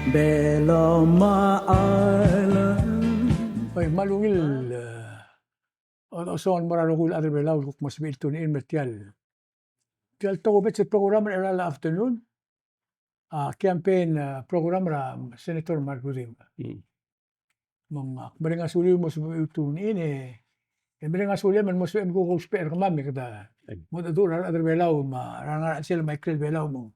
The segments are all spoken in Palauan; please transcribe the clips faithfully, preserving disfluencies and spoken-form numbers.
Belau me a Ireland. Oi, me a ungil, e, o, osong el mo er a rokui el chad er a Belau el kuk mo sebechir el tune in me er tia el, tia el tokubets el program er a afternoon. A campaign, e, program er a Senator Mark Rudimch. Mm. Me ng, ak mereng a suliu el mo sebechir el tune in, e, e mereng a suliu me ng mo sebechem el kuk ousbech er kemam e kede mo mengedecheduch er a rechad er a Belau me a rengar er a chelsel me a ikrel Belau me ng.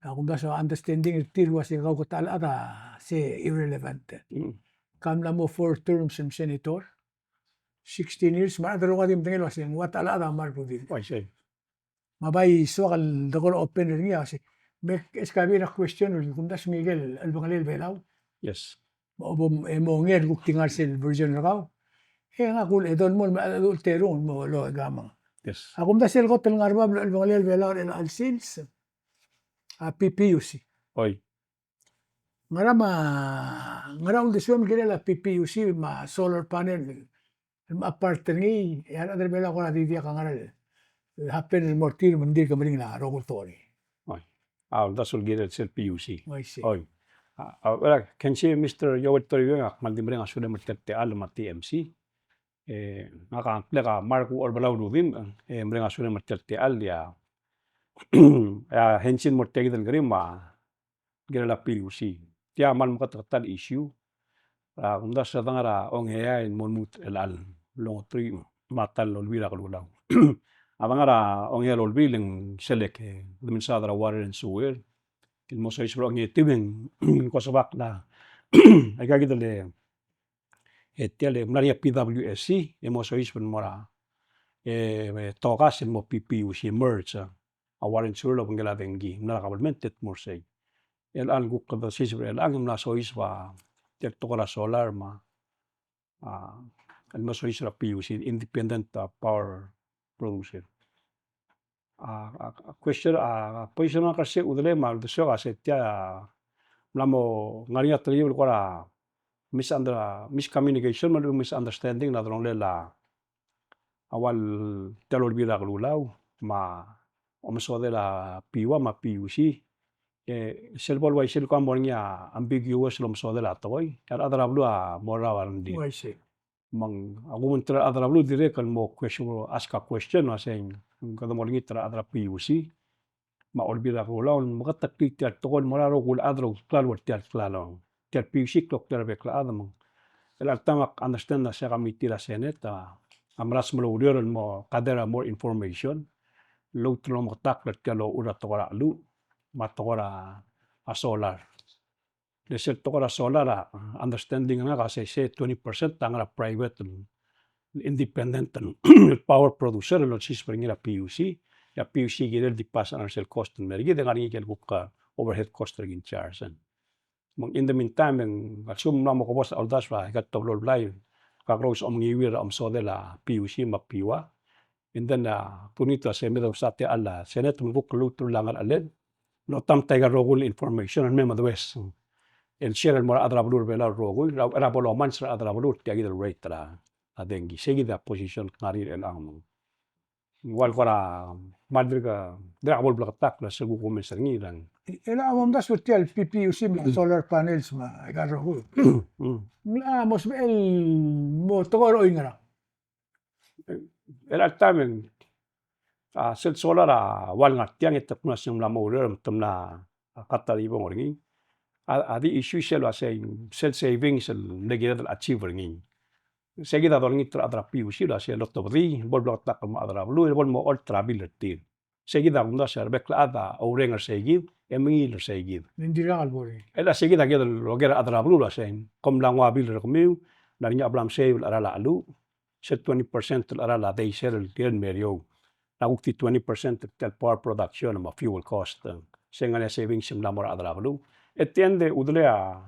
A kumdasu a understanding er tir el uase kau ke ta el chad a se irrelevant. Mm. Ke mla mo four terms el senator. Sixteen years, me a rechad el rokui a di medengei el uase ng ua ta el chad a Mark Rudimch. Oi, sei. Me a bai soak el dekor open er ngii a uase, me ke ask a bek el question el kumdasu ngike el chelebangelel Belau. Yes. Mo, bo, e mo ngii a kuk di ngar er sel version er kau. E ngak a kuk el edon mo, me a, a, ulterung mo lo e kemam. Yes. A kumdasu el kot el ngar er bab el chelebangelel Belau er chelecha el sils a PPUC. Oi. Ngera me a, ngera uldesuem el kirel a PPUC me a solar panel el mla part er ngii, e a rechad er a Belau a kora di diak a ngera el happen el mo er tir me ng dirk meringel a rokui el tekoi. Oi. A uldasu el kirel sel PUC. Oi, sei. Oi. A, a, well, ak kmo sei Mister Joel Toribiong, ak kmal di mereng a sulem er tia el techall me a TMC. E, ngak a ngklek a Mark Ucherbelau Rudimch, e mereng a sulem er tia el techall, e a, e a hensin mo er tia kid el kerim a kirel a PUC. Tia a kmal meketeketang el issue. A kumdasu a dengar er a ongeai el mo lmuut er chelecha el ongeteruich me a ta el Olbiil er a Kelulau. A dengar er a ongeai el Olbiil e ng select e de mensaod er a Water and Sewer el mo soiseb er a ongetiu e ng kosebakl a, aika kid el, e tia el mla er ngii a PWSC e mo soiseb el mo er a, e, e, Tokas el mo PPUC merge, a Water and Sewer el obengkel a dengki, mla er a government e te mo er sei. El chelecha el kuk kede soiseb er chelechang e mla soiseb a tia el tekoi er a solar me a, a, el mo soiseb er a PUC, independent, a, power producer. A, a, a question, a, position er ngak er sei a udelem a uldesuek a se tia, a, mla mo ngar er ngii a telkib el kora misunder-, miscommunication me a misunderstanding el delongelel a, a ua tia el Olbiil er a Kelulau me a omesodel a PUA me a PUC. E sel bo el uaisei el kmo ng mo er ngii a ambiguous el omesodel a tekoi, e a rechad er a beluu a mo er a rengrir. Uaisei. Me ng, a kubengelel a rechad er a beluu dirrek el mo question, ask a question, a sei, kede mo olengit er a rechad er a PUC me a Olbiil er a Kelulau el meketeklii tia el tekoi el mo er a rokui el chad el klalo er tia el klalo. Tia el PUC a kloklir a bek el chad me ng. El chelecha el taem ak understand a se a committee er a Senate a, a melasem el oureor el mo gather a more information. Lmuut el omeketakl er tia el ochur er a tekoi er a cheluch me a tekoi er a solar. Le sel tekoi er a solar a understanding er ngak a se, se twenty percent a ngar er a private el independent el power producer el olsiseb er ngii er a PUC. E a PUC a kirel di pass er sel cost el mer kid e ngar er ngii ikel kuk overhead cost er ngii el charge. Me ng in the meantime, e ng a lsekum ng mla mo kebos a uldasu el aika el teblo el blai el kakerous a omengiuir a omesodel a PUC me a PUA. And then, a, kuk ngii a se me de usa tia el Senate me kuk lmuut el ngar er a chelsel el otam tia el rokui el information el me medues el share el mo er a rechad er a beluu er a Belau el rokui, er a, er a bo lomes er a rechad er a beluu tia kid el rate er a dengki. Sei kid a position el ngar er ngii er chelechang. Ng ua el kora kmal dirk, dirk bo el bleketakl er sel kuk comments er ngii er a. E, e a omdasu er tia el PPUC me a solar panels me aika el rokui. Mm. Ng locha mo sebechel el mo tekoi er oingerang. E a chelecha el taem e ng, a, sel solar a ua el ngar tiang e te kmo ng mla mo oureor me te mla, a, cut a di bong er ngii. A, a di issue sel uasei, sel savings el mle kired el achieve er ngii. Sei kid a dolengit er a rechad er a PUC el uasei lotobedii, el bo el bleketakl el mo er a rechad er a beluu, el bo el mo ocholt er a bill er tir. Sei kid a kumdasu e a rebek el chad a oureng er sei kid, e mengiil er sei kid. Ng dirkak el bo er ngii. E le sei kid a kired el oker er a rechad er a beluu el uasei, kom mla nguu a bill er kemiu, ng ngar er ngii a bla msave el cheral a cheluch, se twenty percent el cheral a diesel el kirel el mo er eou. Ng kuk di twenty percent el power production me a fuel cost. Se ng ngar er ngii a savings el mla mo er a rechad er a beluu. At the end e udelei a,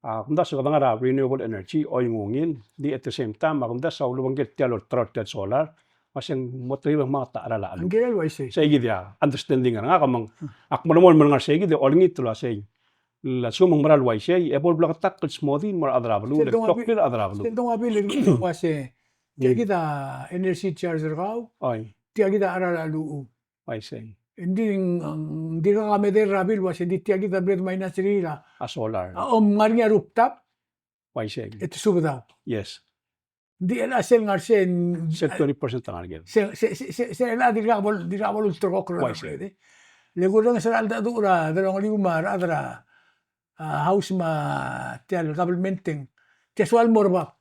a kumdasu e kede ngar er a renewable energy, oinguingil, di at the same time, a kumdasu a ulebengkel tia el olterau er tia el solar, me se ng mo tir el mengkang a cheral a cheluch. Ng kirel uaisei. Sei kid a understanding er ngak me ng, ak melemolem el ngar er sei kid e olengit el uasei. Le lsekum ng mera el uaisei, e bo el bleketakl el smodii el mo er a rechad er a beluu, le kloklir a rechad er a beluu. Sel donga bill el uasei, tia kid a energy charge er kau, oi, tia kid a cheral a cheluch. Uaisei. Ng di, ng di kak a medal er a bill el uase ng di tia kid a bled minus er ngii a, a solar. A, om ngar er ngii a rooftop. Uaisei. E te subedau. Yes. Ng di chelecha sel ngar er sei, sel twenty percent a ngar er ngii. Se, se, se, se, se chelecha dirkak bo, dirkak bo lulterekokl er a, uaisei, bled, e. Le kurrenges er a cheldecheduch er a delongeliu me a rechad er a, a, House me tia el government e ng, tia soal mo er bab.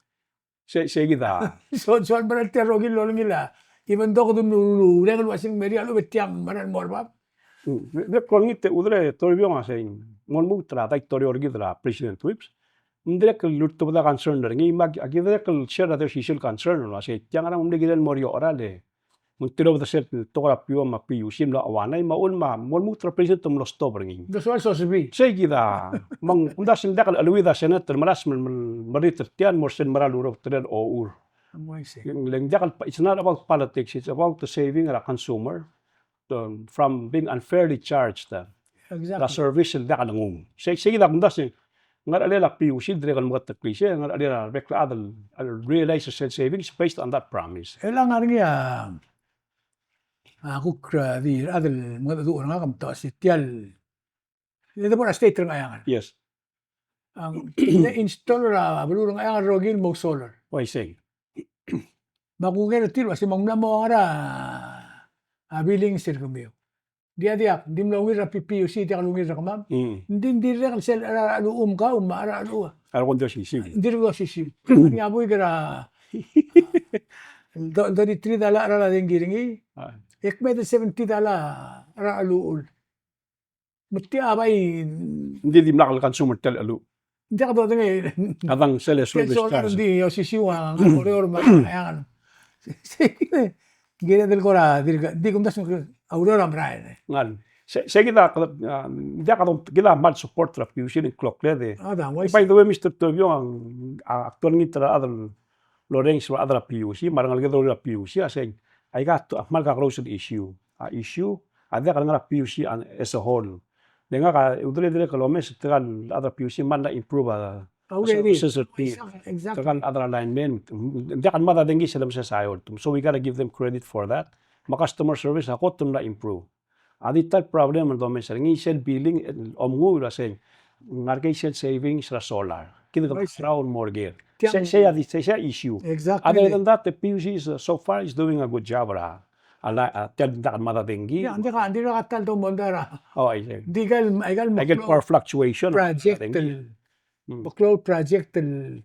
Sei, sei kid a. So, soal mera el tia el rokir el olengil a. Even though kede ureng el uase ng mera el lechub e tiang mera el mo er bab. Mm. Dirrek el olengit e Udre Toribiong a sei, ng mo lmuut er a daitorio er kid er a President Whipps. Ng dirrek el lultebedii a concern er ngii, me aki, aki dirrek el share a their social concern el uase tiang a ngar er ngii a mle kirel el mo er eou el chelecha el Me ng tilobed er sel tekoi er a P U A me a P U C el mlo uanai me a uchul me a mo lmuut er a president el mlo stop er ngii. Ng soal sosebii. Sei kid a. Me ng kumdasu e ng diak el cheleuid a Senate el melasem el, el, el merreder er tiang el mo er sel mera el ureor er a ochur. Ng uaisei. Le ng diak el, it's not about politics, it's about the saving er a consumer, the, from being unfairly charged, uh, er a, exactly, service el diak lenguu. Sei, sei kid a kumdasu e ng ngar er a chelsel a P U C el dirrek el meketeklii sei, ng ngar er a chelsel a rebek el chad el realize er sel savings based on that promise. E le ng ngar er ngii a, a kuk, a, di chad el mengedecheduch er ngak me te uase tia el, e de bo er a state er a Ngcheangel. Yes. A, ng di install er a beluu er a Ngcheangel el rokir el mo solar. Uaisei. Me a kuk er tir el uase me ng mla mo ngar er a, a, billings er kemiu. Ng di a diak, ng di mlo ungil er a P P U C, diak lungil er kemam. Mm. Ng di, ng dirrek el sel chelecha el cheluchum kau me a chelecha el chelucheu. A leko ng di osisiu. Ng dirrek el osisiu. Ng di a buik er a, do, thirty-three dollar a cheral a dengki er ngii. A. E kmeed el seventy dollar a cheral a cheluchul. Me tia a bai. Ng di dimlak el consumer tia el cheluch. Ng diak dodengei. A dang sel service charge. Ng di osisiu a, ng ureor me a, ng kired el kora, di, di kumdasu e ng ureor a merael. Ngal. Se, se kid a, a, diak a dong, kid a kmal support er a P U C el kloklled e. A, dang, uaisei. By the way, Mister Tobiong, a, a, actually ngii a rechad el orrenges er a rechad er a P U C, me a rengeleked el rokui er a P U C, a sei, aika a kmal kakerous el issue. A issue, a diak el ngar er a P U C as a whole. Le ngak a, Udre, dirrek el omes, tirka el chad er a P U C me ng mla improve a, a, a services er tir. Exactly. Tirka el chad er a linemen, diak el mad a dengki sel lemeses a eolt. So we gotta give them credit for that. Me a customer service a kot el mla improve. A di ta el problem el domes er ngii sel billing, el omenguu el uasei, ng ngar er ngii sel savings er a solar. Kid a kmal mo er ker. Sei, sei a di, sei, sei a issue. Exactly. Other than that, the P U C is, uh, so far is doing a good job er a, a la, a, tia el diak el mad a dengki. Yeah, ng diak, ng dirkak a ta el domes er a. Oh, I see. Ng di aika el, aika el, aika el power fluctuation. Project el, meklou el project el,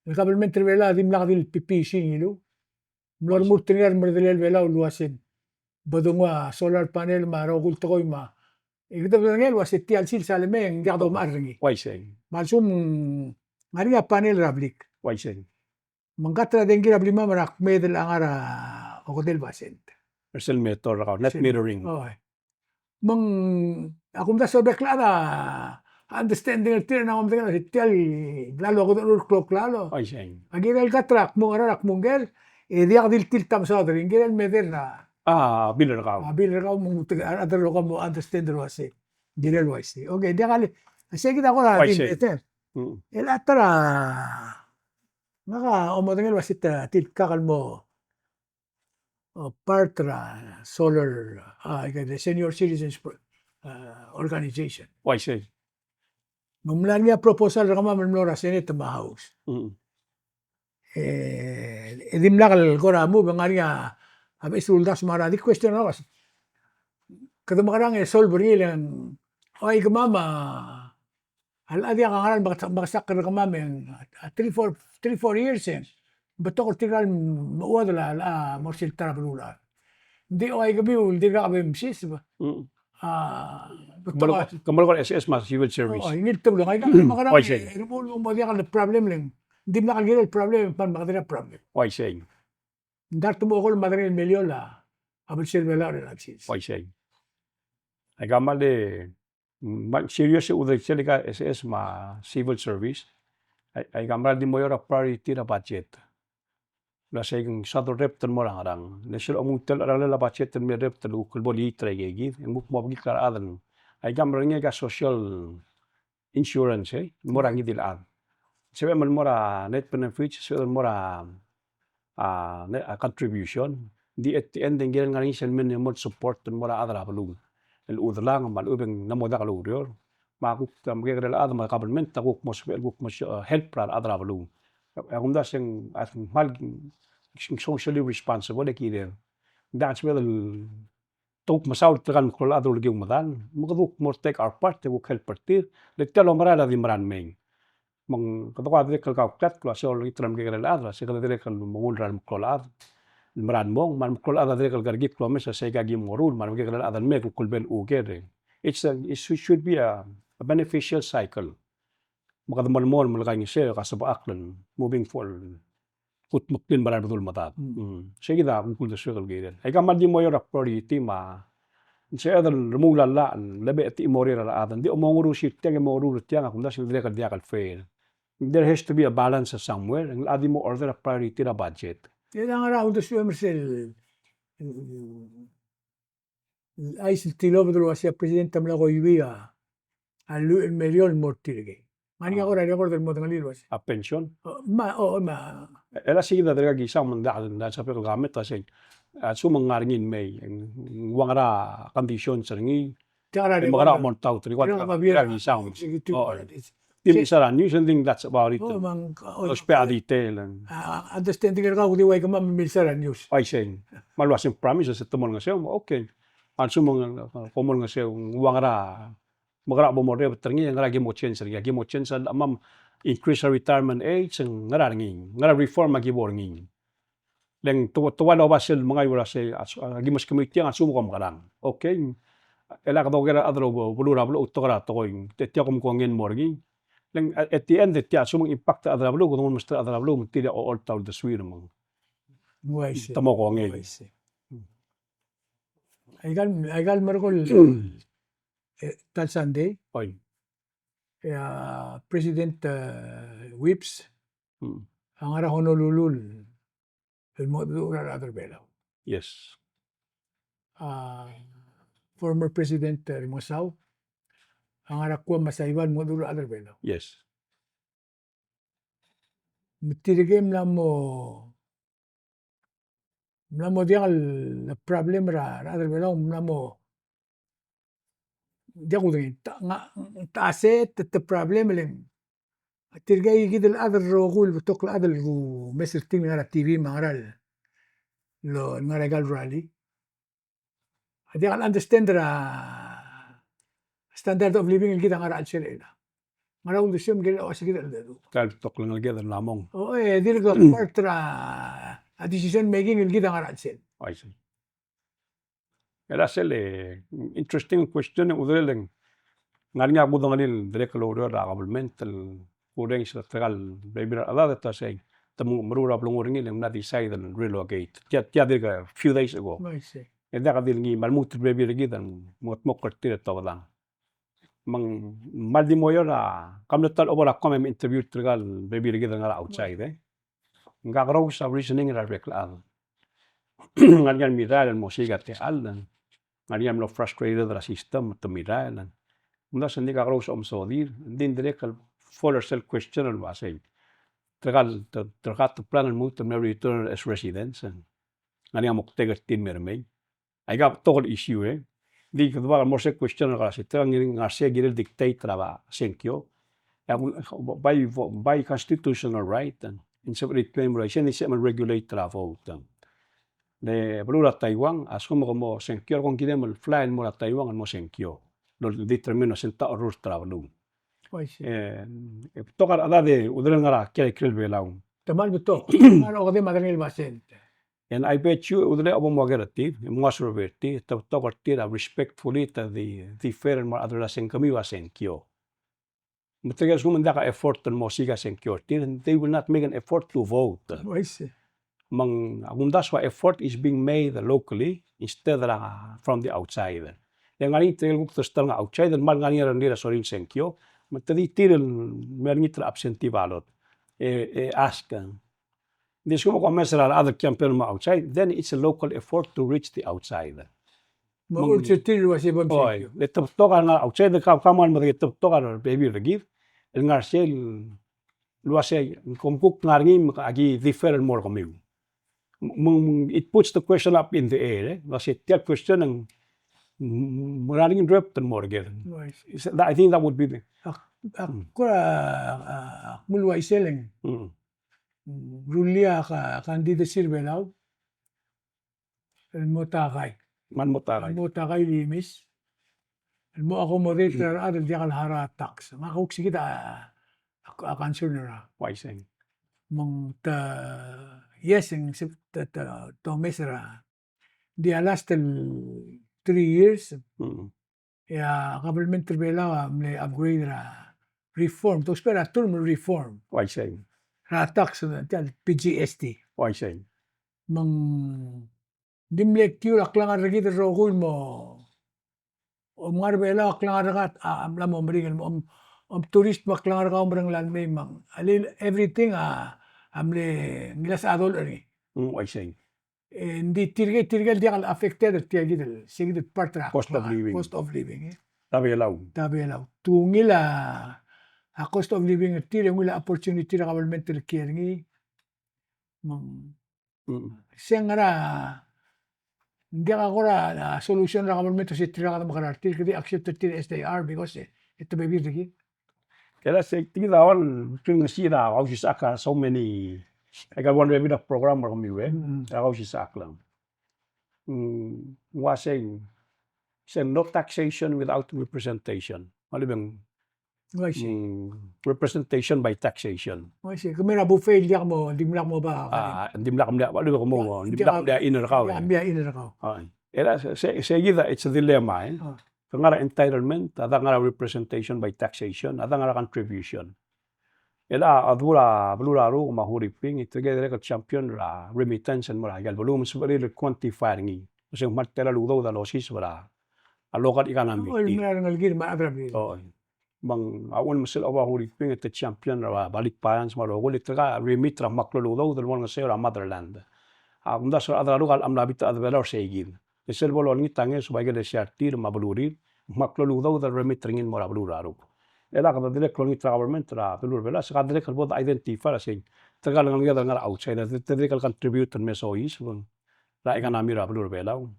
el government er a Belau a dimlak di le P P C ngiluu. Mlo remurt er ngii a remerredelel Belau el uasei, bo denguu a solar panel me a rokui el tekoi me a. E kede medengei el uasei tia el sils a lemei e ng diak domechar er ngii. Uaisei. Me a lsekum ng ngar er ngii a panel er a blik. Uaisei. Me ng cut er a dengki er a blimam er a kmeed el ngar er a okedei el basent. Er sel meter er kau, net metering. Oi. Me ng, a kumdasu e a bek el chad a understanding er tir a mo medengei el uasei tia el lalo a okedechor el klou el klalo. Uaisei. A kirel cut er a kmo ngera er a kmo ngker, e diak di le tir el ta mesaod er ngii, ng kirel medal er a. A, bill er kau. A, bill er kau me ng utek, a, a rechad el rokui a mo understand el uasei. Ng kirel uaisei. Okay, diak a le, sei kid a kora di better. Mm. El a ta er a, ngak a omedengei el uasei te, tirkak el mo a, part er a solar, a, aika el senior citizens pro-, a, organization. Uaisei. Me ng mla er ngii a proposal er kemam el mlo er a Senate me a House. Mm. E, e dimlak el kora move, ng ngar er ngii a, a beches el uldasu me a ngera, di question er a uasei, kede mekerang e solve er ngii le ng, oi kemam a, a le diak a ngera el mekesakl er kemam e ng, a, three, four, three, four years e ng betok er tirka el mechuodel a, a, mo er sel ta er a beluulechad. Ng di ua ikemiu el dirkak bo msiseb. Mm. A, betok a. Ke melekoi, ke melekoi er a S S me a civil service. O, ngii el teblo, ng aika el mekerang, uaisei, e, e remuul el mo diak el problem le ng dimlak el kirel el problem e kmal mekedei a problem. Uaisei. Ng dart mo ko el medengelii el miliol a, a belsel Belau er a election. Uaisei. Aika kmal, kmal serious e ududel sel ika S S me a civil service. Ai, aika kmal di mo er a priority er a budget. Ng uaisei, ng soad el rep el mo er a ngerang. Le sel omnguu tia el cherrellel a budget el mle rep el kuk el bo el eat er a ikakid, e ng kuk mo bekikl a rechad el. Aika kmal er ngii aika social insurance, e, mo er a ngii di el chad. Sebechem el mo er a net benefits, sebechem el mo er a, a, ne-, a, contribution. Di at the end, e ng kirel ngar er ngii sel minimum support el mo er a chad er a beluu. el chudelang me a lechub e ng mo diak loureor. Me a kuk, a, mekekerei el chad me a government a kuk mo sebechel kuk mo, eh, help er a rechad er a beluu. E a kumdasu e ng, a, kmal ng socially responsible e kirel. Ng diak sebeched el te kuk mesaul tirka el meklou el chad el ulekiu medal, me kede kuk mo take our part e kuk help er tir, le tia el omerael a di mera el mei. Me ng kede ko a dirrek el kauklatk el uasei olengit er a mekekerei el chad el uasei kede dirrek el mengull er a remeklou el chad el mera el mong, me a remeklou el chad a dirrek el kerekikl el omes el uasei aika ki mo meruul, me a remekekerei el chad el mei e kuk lebo el uker. It's a, it should, should be a, a beneficial cycle. Me kede melemolem el kaingeseu e kasebechakl el moving forward. Kutmeklii el mera el bedul medad. Mm. Mm. Sei kid a kuk uldesuek el kirel. Aika kmal di mo er a priority me a ng sebeched el remuul a llach el lebo e te mo er a rechad. Ng di mo ngerusir tiang e mo ngerusir tiang, a kumdasu e ng dirrek el diak el fair. There has to be a balance somewhere. Ng locha di mo order a priority er a budget. E ng ngar er a uldesuem er sel chais el tilobed el uasei a president a mla koiuii a lluich el million el mo er tirke. Ngar er ngii a kora record el mo dengelii el uasei. A pension? O, me a, o, me a. E le sei kid a dirkak kisang me ng diak, ng diak el subject el comment a sei. A lsekum ng ngar er ngii el mei, ng ua ngera a conditions er ngii. Tia kora record. Me kora mo oltaut er ngii, ua ngera a beer. Dirkak kisang. Executive. O, e. Di mesa er a news, and think that's about it. O, me ng, o, ousbech a detail, e. A, understanding er kau a di ua ikemam el milsa er a news. Uaisei. Me a le uasei ng promise, se te mo olengeseu, okay. A lsekum ng, e, kom olengeseu, ng ua ngera, me kora bo mo er a, better er ngii, ngera ki mo change er ngii, ki mo change a, me a increase a retirement age, ngera er ngii, ngera reform a ki bo er ngii. Le ng te, te ua el oba sel mengai el uasei, a, a, ki meskemiu tiang a lsekum kom mekerang. Okay. E le kede oker a rechad er a beluu er a beluu, outekangel a tekoi, te, tia kom kongei el mo er ngii. Le ng, at the end, e tia a lsekum ng impact er a rechad er a beluu, kede nguu el mesterir a rechad er a beluu, me tir a oltaut el uldesuir me ng. Uaisei. Te mo kongei. Uaisei. Aika el, aika el merekong el, e, ta el Sunday. Oi. E a President, e, Whipps, mm, a ngar er a Honolulu el mo dmu er a rechad er a Belau. Yes. A former President, e, Remengesau a ngar er a Guam me a Saipan el mo dmu er a rechad er a Belau. Yes. Me tirke a mla mo, mla mo diak el problem er a, er a rechad er a Belau, mla mo diak kudengei, ta, nga, ta se, te, te problem e le ng. Tirke kid el chad el rokui el betok el chad el kumes er tir el ngar er a T V me a ngera el, lo, ngar er aika el rally. A diak el understand er a standard of living el kid a ngar er a chelsel er chelechang. Ngera uldesuem el kirel a uasei kid el dedu. Ka el betok el ngeleked el mla mong. O, e, dirk part er a decision making el kid a ngar er a chelsel. I see. E le sel, e, interesting question e, Udelel, e ng ngar er ngii a kudengelii el dirrek el oureor er a government el kurrenges er tirka el bebil er a rechad e te uasei te mo meruul a blengur er ngii e le ng mla decide el relocate. Tia, tia dirk a few days ago. I see. E diak di el ngii me a lmuut el bebil er kid el mo, mo kldmokl er tir e tobedang. Me ng kmal di mo er a, ka mle ta el obo er a Guam e interview er tirka el bebil er kid el ngar er a outside, e. Ng kakerous a reasoning er a rebek el chad. Ng ngar er ngii a mirrael el mo siik a techall, ng ngar er ngii a mlo frustrated er a system, te mirrael. Ng mla se ng di kakerous a omesodir, ng di dirrek el follow er sel question el uasei. Tirka el, tirka el plan el lmuut el mle return as residents. Ng ngar er ngii a moktek er tir el me er mei. Aika betok el issue, e. Di kede ua mo er sel question el kora se, tirka ng ngar er sei a kirel dictate er a sengkio. E a, by, by constitutional right, e, ng sebechem el claim er a isei, ng sebechem el regulate er a vote. Le beluu er a Taiwan, a lsekum ke mo sengkio, a lsekum ke kirem el fly el mo er a Taiwan el mo sengkio. Lo determine er a sel ta el rurt er a beluu. I see. E, e betok a rechad e Udelel, ngar er a kiei er a ikrel Belau. Te kmal betok. Ngar er a okedei me a tang el basent. And I bet you, Udelel, a bo mo oker er tir, e mo ua survey er tir, te betok er tir a respectfully, te di, di fair el mo er a chad er a seng, kemiu a sengkio. Me tirke a lsekum ng diak a effort el mo siik a sengkio er tir, they will not make an effort to vote. I see. Me ng, a kumdasu a effort is being made locally instead er a from the outside. E ng ngar er ngii tirke el kuk te start er a outside, me ng ngar er ngii a rengrir a sorir el sengkio, me te di tir el me er ngii tir a absentee ballot. E, e ask, e. Ng di a lsekum kom omes er a rechad el campaign el mo outside, then it's a local effort to reach the outside. Me ng, urge er tir el uasei bo msengkio. Oi, le te betok a ngar er a outside, ka, ka kmal medengei, te betok a rebebil er kid el ngar er sei el uasei, kom kuk ngar er ngii me aki defer el mo er kemiu. Me ng, it puts the question up in the air, e. Uasei tia el question ng, Mm, me a ngar er ngii a rep el mo er ker. Right. Is that, I think that would be the... Ak, ak, mm, kora, a, ak mle uaisei e ng, mm, mm, rullii a ka, candidacy er a Belau el mo takai. Me ng mo takai. El mo takai el imis. El mo accommodate, mm, er a rechad el diak el harau a tax. Me a kuk se kid a, a, a concern er a. Uaisei. Me ng te, yes, ng se te, te, te omes er a. Di a last el three years, mm, e a government er a Belau a mle upgrade er a reform. Te ousbech er a term reform. Uaisei. Er a tax, tia el P G S T. Uaisei. Me ng di mle kiu er a klengar er kid el rokui el mo, om ngar er a Belau a klengar er kau a, a mla mo meringel, om, om tourist me a klengar er kau a merengel el mei me ng, a little everything a, a mle ngilasech a dollar er ngii. Mm, uaisei. E ng di tirke, tirke el diak el affected er tia kid el, se kid el part er a cost of living. Cost of living, e. Er a Belau. Er a Belau. Te ungil a, a cost of living er tir, e ungil a opportunity er a government el kiei er ngii. Me ng, mm, se ng ngar er a, ng diak a kora, a, solution er a government er se tirka el mekerang er tir, kede accept er tir as they are because e, e te bebil er kid. Kede se tia kid a ua el, kede ngesii er a Kausisechakl a so many, aika el one baby program er kemiu e, mm, er a Kausisechakl a. Mm, ng uaisei, se no taxation without representation. Me a lechub e ng, uaisei, mm, representation by taxation. Uaisei, ke mei er a buffet el diak mo, dimlak mo oba. A, dimlak mle, me a lechub e ke mo, dimlak mle in er kau. Dimlak mle in er kau. A, e a se, se, se kid a, it's a dilemma, e. A. Ke ngar er a entitlement, a diak ngar er a representation by taxation, a diak ngar er a contribution. E a, a debur a beluu er a Ruk me a Huriping, e tirke el dirrek el champion er a remittance el mo er a ikel beluu me ng sebechir el quantify er ngii. Me se ng kmal tela el udoud a losiseb er a local economy. O, el mera el ngelekir me a rechad er a beluu. O, me ng a uchul me sel oba Huriping e te champion er a balik balance me a rokui, e tirka remit er a kmal klou el udoud el mo olengeseu er a motherland. A kumdasu e a rechad er a Ruk a mla bita a rechad er a Belau er sei kid. E sel bo lolengit a ngeso, bai ke lesiar tir me a belurir, me a klou el udoud el remit er ngii el mo er a beluu er a Ruk. E a kede dirrek el olengit er a government er a beluu er a Belau, se kede dirrek el bo de identify er a sei, tirka el ngar er a outside, te dirrek el contribute el me soiseb er a economy er a beluu er a Belau.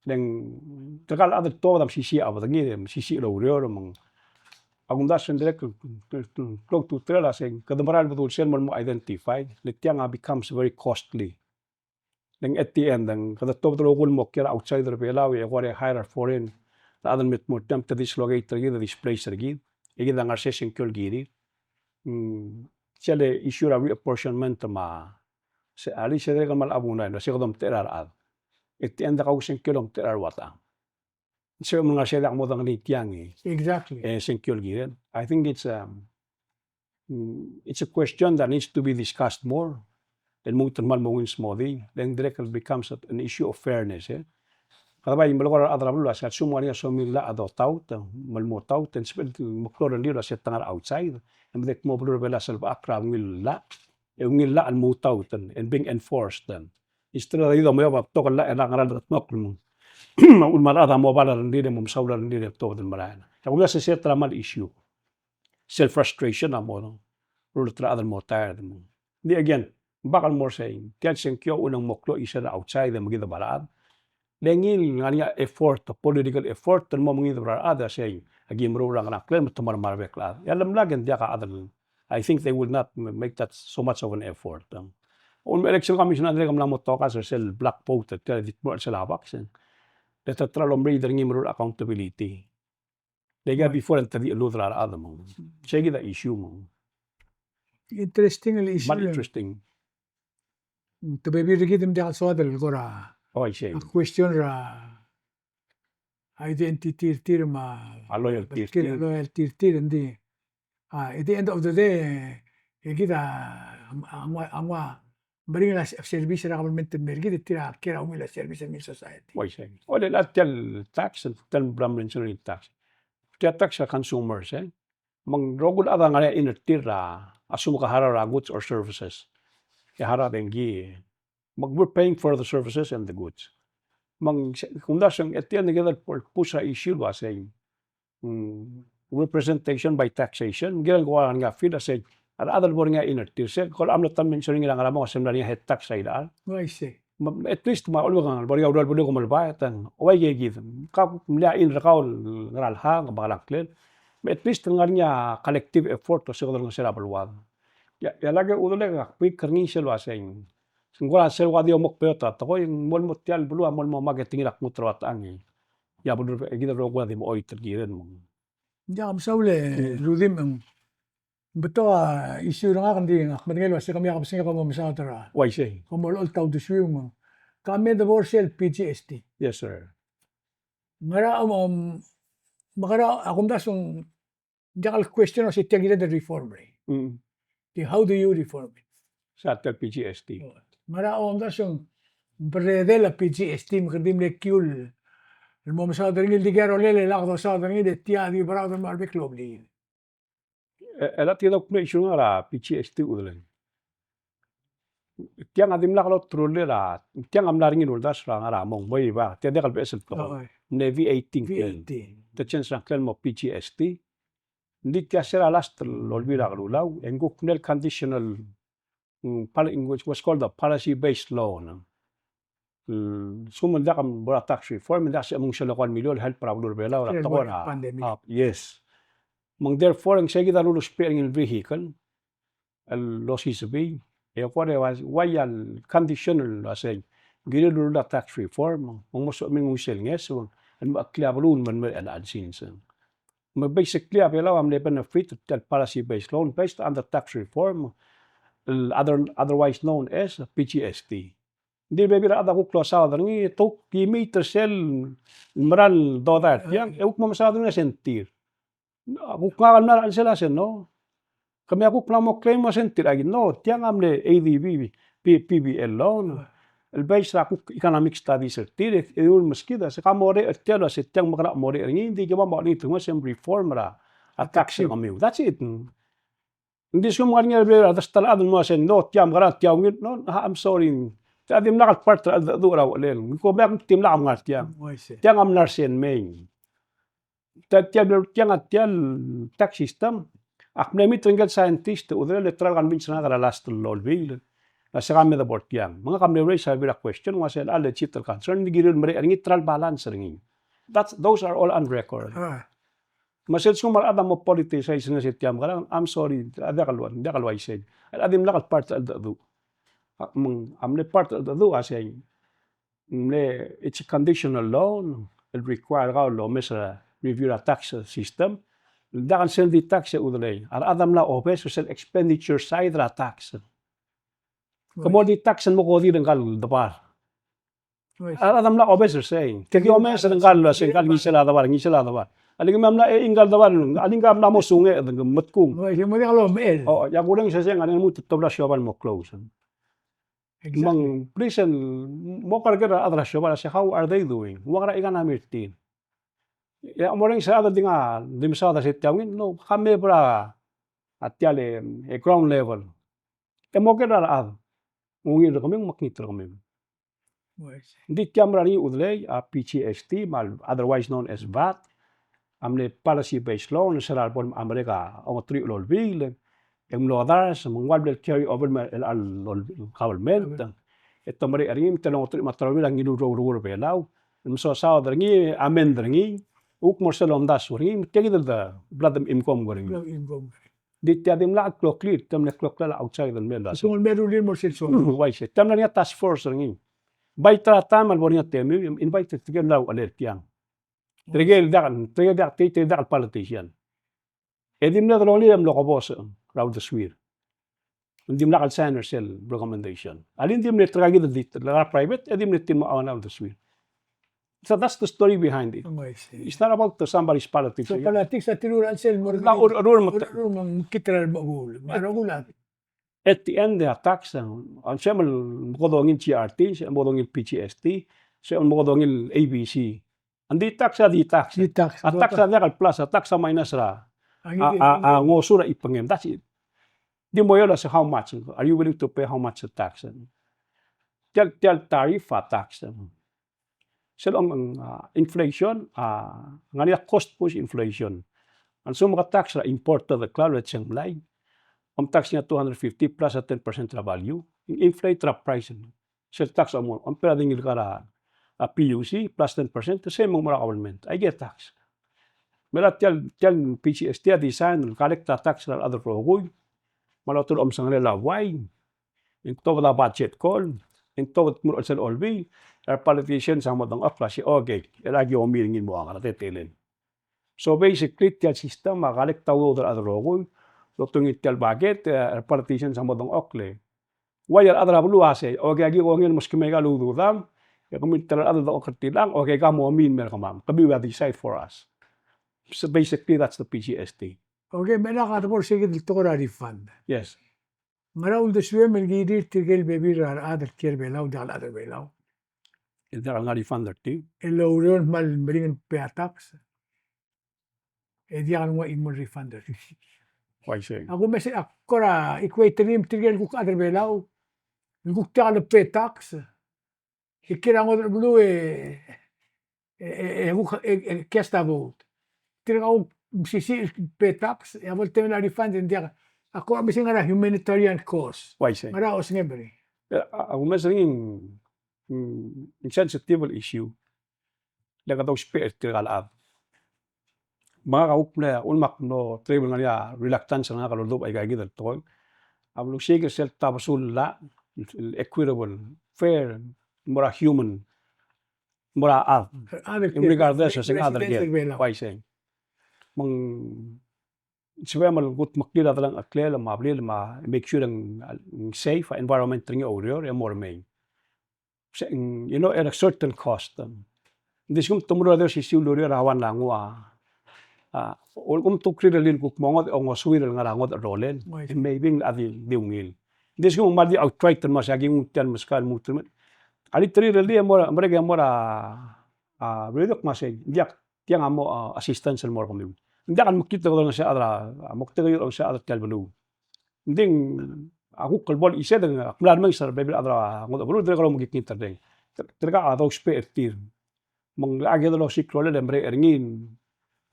Le ng tirka el chad el tuobed a mesisiich a bedengir, mesisiich el oureor, me ng a kumdasu e ng dirrek el klou a ultutelel a sei, kede mera el bedul sel mo, mo identify, le tiang a becomes very costly. Le ng at the end, e ng kede tuobed el rokui el mo kiei er a outside er a Belau, e kora hire a foreign el chad el me tmuu er tiang, te dislocate er kid, te displace er kid, e kid a ngar er sei sengkio el kirir. Mm, sel issue er a reapportionment me a, se, a le se dirrek el kmal a bunai, se kede omtechei er a rechad. At the end, e kau sengkio el omtechei er a rechad. Se me ng ngar er sei diak modengei tiang e. Exactly. E sengkio el kirel. I think it's, um, mm, it's a question that needs to be discussed more. El lmuut el kmal mo ungil smodii, le ng dirrek el becomes an issue of fairness, e. Kede bai melekoi er a rechad er a beluu el uasei, a lsekum ng ngar er ngii a soam el llach a dotaut, me lmo taut, e ng sebechel el meklou a rengrir el uasei te ngar er a outside, e me dirrek mo beluu er a Belau a selbechakl er a ungil llach, e ungil llach el mo taut, and being enforced. Instead er a di domeob a betok el llach e ng ngar er a dekedmokl me ng, me a uchul me a rechad a mo obal a rengrir e mo mesaul a rengrir e tuobed el merael. E a kumdasu e se er a kmal issue. Sel frustration a mo, no? Rullii a rechad el mo tired. Di again, bak el mo er sei, tia el sengkio a uchul e ng mo klou a chisel er a outside e mekideb a rechad. Le ngii el ngar er ngii a effort, political effort, el mo mengideb er a rechad, a sei, aki meruul er a ngerang, kmal me te mo er a marbek el chad. E a lemlak e ng diak a chad el, I think they will not m-, make that so much of an effort. Uchul me a election commission a dirrek el mla mo tokas er sel black vote, tia el di tmuu er sel a box, e. Le te try el omread er ngii me meruul a accountability. Le kid a before e ng te di cheludel a rechad me ng. Sei kid a issue me ng. Interesting el issue. Kmal interesting. Te bebil er kid me ng diak el soad el kora. Oh, I see. A question er a identity er tir me a, a loyalty er tir. Loyalty er tir, ng di. A, at the end of the day, e kid a, a, a, a, a meringel a service er a government el mer kid, e tir a kiei er a ungil a service er ngii el society. Uaisei. Ole, a tia el tax, tia el bla mention el tax. Tia tax er a consumers, e. Me ng rokui el chad a ngar er ngii a in er tir a, a lsekum ke harau er a goods or services. E harau a dengki. Me ng we're paying for the services and the goods. Me ng se, kumdasu e ng at the end, kede push er a issue el uasei. Mm, representation by taxation, kirel ko er ngii a feel a sei, a rechad el bo er ngii a in er tir, se, kol a mlo ta mention er ngii er a ngar er a mong, se mla er ngii a head tax er a ilechal. Oh, I see. At least me a lechub e ng bo er ngii a ureor el beluu e kom el bai, e ng ua ikakid. Ka mle a in er kau el ngar er a lehang, me a ngklel. At least ng ngar er ngii a collective effort el osiik a ngesel a beluad. Ia, ia lak e Udelek, ak believe er ngii sel uasei, ng kora sel ua di omekbeot a tekoi, ng mo el mo tia el beluu a mo el mo market er ngii er a kngtru el ua techang. Ia beluu e kid el rokui a di mo oit el kired me ng. Ia, mesaul e Rudim, ng betok a issue er ngak, ng di ngak medengei el uasei kemiu a kebesengei e kom mo mesaod er a. Uaisei. Kom mo olecholt a uldesuiu me ng. Ka me debo er sel P G S T. Yes, sir. Ngera, um, um, me ngera, a kumdasu ng diak el question el uasei tia kired el reform er ngii. Mm. Di how do you reform it? Sel tia el P G S T. Ngera, um, omdasu ng berredel a P G S T me kede di mle kiul el mo mesaod er ngii el dikea rolel e lak dosaod er ngii e tia di beraod el mo er a bek el obliil. E, e le tia di kuk mle issue er a P G S T, Udelek. Tiang a dimlak loterullii a, tiang a mla er ngii el uldasu er a ngar er a mong, bai ba, tia diak el beches el tekoi. Oi. Mle V eighteen. V eighteen. Te change er a ngklel el mo P G S T. Ng di tia sel last el olbiil er a kelulau, e ng kuk mle conditional, mm, pol-, was called the policy based loan. Mm, lsekum ng diak bo er a tax reform, ng diak se mo nguu sel eko el miliol el help er a beluu er a Belau er a tekoi er a pandemic. Ah, yes. Me ng therefore, ng sei kid a lulusbech er ngii el vehicle el losisebii, e kora ua, ua ia el condition el uasei, ng kirir el rullii a tax reform, me ng mo sebechemiu el nguu sel ngeso el mo cheklii a beluu el me, me el, el sils. Me basically a Belau a mle benefit er tia el policy based loan based on the tax reform, el other, otherwise known as P G S T. Ng di bebil er a rechad a kuk losaod er ngii, te kuk imiit er sel mera el dodai er tiang, e kuk mo mesaod er ngii a sentir. A kuk ngak el mla er a chelsel a se no. Kemiu a kuk mla mo claim a sentir, aki no, tiang a mle A D B, P-, P B L loan. El based er a kuk economic studies er tir, e, e ulemeskid a se ka mo orech er tia el uasei tiang me kede mo orech er ngii, ng di kemam a olengit el nguu sel reform er a, a tax er kemiu. That's it. Ng di lsekum ng ngar er ngii a bebil er a ta el chad el mo uasei, no, tia me kede tia ungil, no, ha, I'm sorry. Tia a dimlak el part er a cheldecheduch er a uchelel. Ng ko bai ak dimlak el ngar tiang. Oh, I see. Tiang a mla er sei el mei. Tia, tia, tiang a tia el tax system. Ak mle meet er ngike el scientist, Udelek, e try el convince er ngak er a last el olbiil. A se ka me debo er tiang. Me ngak a mle raise a bebil er a question, ng uasei a legit el concern, ng di kirir el merek er ngii, try el balance er ngii. That's, those are all on record. Ah. Me sel lsekum a rechad a mo politicize er ngii se tia me kede, I'm sorry, a diak el ua, diak el uaisei. A dimlak el part el cheldecheduch. A, me ng, a mle part el cheldecheduch a sei, mle, it's a conditional loan, el require kau el omes er a review er a tax system. Diak el sel di tax e Udelek. A rechad a mla obes er sel expenditure side er a tax. Ke mo di tax el mo kodir ngka el debar. A rechad a mla obes er sei. Te di omes er ngka el, se ngka el ngisel a debar, ngisel a debar. A le ngii me a mla, e, ngka el debar, a le ngka a mla mo sungeched, ng metkung. O, e a kureng se se ngar er ngii a lmuut el tobed er a siobai el mo close. Exactly. Me ng, please, el mo kerker a rechad er a siobai el se, how are they doing? Ng ua ngera a economy er tir? E a mo er ngii se a rechad el di ngar, di mesaod er se tia ungil, no, ka me bo er a tia el, e, ground level. E mo ker a rechad. Ng ungil er kemiu, me kngit er kemiu. Ng di tia mla er ngii, Udelek, a P G S T, me a otherwise known as VAT, a mle policy based loan, se er a lebo el mei a merek a ongeteruich el olbiil, e ng mlo dars, me ng ua le bla el carry over me a, el, el, el government. E te merek er ngii, me te ongeteruich me a ta el olbiil a ngiluu el rokui er a Belau. Me sosaod er ngii, amend er ngii, kuk mo er sel omdasu er ngii, me tia kid el bla de mchimkom er ngii. Bla mchimkom. Di tia dimlak el kloklir, tia mle kloklir a outside el mle. Sel mle rullii el mo er sel so. Uaisei, tia mle er ngii a task force er ngii. Bai ta er a taem el bo er ngii a temiu, invite er tirke el mla er a uchelel tiang. Tirke el diak, tirke el diak, tirke el diak el politician. E di mle delongelir e mlo kebosech er a uldesuir. Ng dimlak el sign er sel recommendation. A le ng di mle tirka kid el di, el ngar er a private, e di mle tir el mo er a uldesuir. So that's the story behind it. Oh, I see. It's not about the somebody's politics. So politics a tirur a chelsel mo er a, ur-, ur-, ur-, ur-, mekngit er a rokui. Me a rokui a. At the end, a tax, a, a sebechem el mekedongii el G R T, sebechem el mekedongii el P G S T, sebechem el mekedongii el A B C. Ng di tax a di tax. Di tax. A tax a diak el plus, a tax a minus er a. A, a, a ngosur a chipengem. That's it. Di mo eou el se how much, are you willing to pay how much tax? Tia el, tia el tariff a tax. Sel, um, uh, inflation, uh, ngar er ngii a cost push inflation. A lsekum ke tax er a imported el klalo el chengmlai, kom tax er ngii a two hundred fifty plus a ten percent er a value, inflate er a price. Sel tax a mo, compare er ngii el kar a, a P U C, plus ten percent, the same me ng mo er a government. Aike el tax. Me er a tia el, tia el P G S T a design el collect a tax er a rechad el rokui, me a loteru el omsang er a buai, e ng tobed a budget call, e ng tobed el mo er sel olbiil, e a re politicians a mo dengchokl el uasei, okay, e aki omi er ngii el mo ngar er a teletelel. So basically, tia el system a collect a udoud er a rechad el rokui, lotungii tia el bucket, e a re politicians a mo dengchokl el, uai, a rechad er a beluu a sei, okay, aki kongei el mo skemiu aika el ududam, e kemiu el ta el chad el dengchokl er tiang, okay, ke mo omi el mer kemam, kemiu a decide for us. So basically, that's the P G S T. Okay, me a lak a debo er se kid el tekoi er a refund. Yes. Ngera uldesuem el kirir tirke el bebil er a rechad el kiei er a Belau, diak el chad er a Belau, el diak el ngar er a refund er tir, el oureor el kmal meringel el pay a tax, e diak el nguu a chimo el refund er tir? Uaisei. A kumes, a kora equate er ngii me tirke el kuk chad er a Belau el kuk diak el pay tax, e kiei er a ngodech el beluu e, e, e, e, kuk, e, e, cast a vote. Tirka a kuk mesisiich el pay tax, e a bo el temel a refund e ng diak. A kora mesisiich, ngera humanitarian cause. Uaisei. Ngera osengem er ngii? E, a, a kumes er ngii, mm, ng sensitive el issue. Le kede ousbech er tirka el chad. Me ngak a kuk mle, ulemak mlo terrible el ngar er ngii a reluctance er ngak el oldubech aika kid el tekoi. A bo lusiik er sel tabesul el llach, el equitable, fair, mo er a human, mo er a chad. Regardless of se ng chad er ker. Uaisei. Me ng sebechem el kudmeklii a delengcheklel me a blil me a make sure ng, ng safe a environment er ngii a oureor e mo remei. Se, you know, at a certain cost. Ng di sekum te meruul a di osisiu el ureor a one el nguu a, a, ulekum te kuk rirellii el kuk mo ngodech e ongosuir el ngar er a ngodech el rolel. Right. E maybe ng di, di ungil. Ng di sekum ng kmal di outright el mo se aki nguu tia el meskau el mo ultuil. A di te rirellii e mo, merek e mo er a, a, bebil el kmo sei, ng diak, tiang a mo, a, assistance el mo er kemiu. Ng diak el mekngit el kede olengeseu a chad er a, a, moktek el kede olengeseu a chad er tia el beluu. Ng di a kuk el bo el chisel e ak mla remenges er a bebil el chad er a ngodech el beluu, dirrek el omekngit er ngii. Tirka a dousbech er tir. Me ng locha kede losiik a rolel e merek er ngii.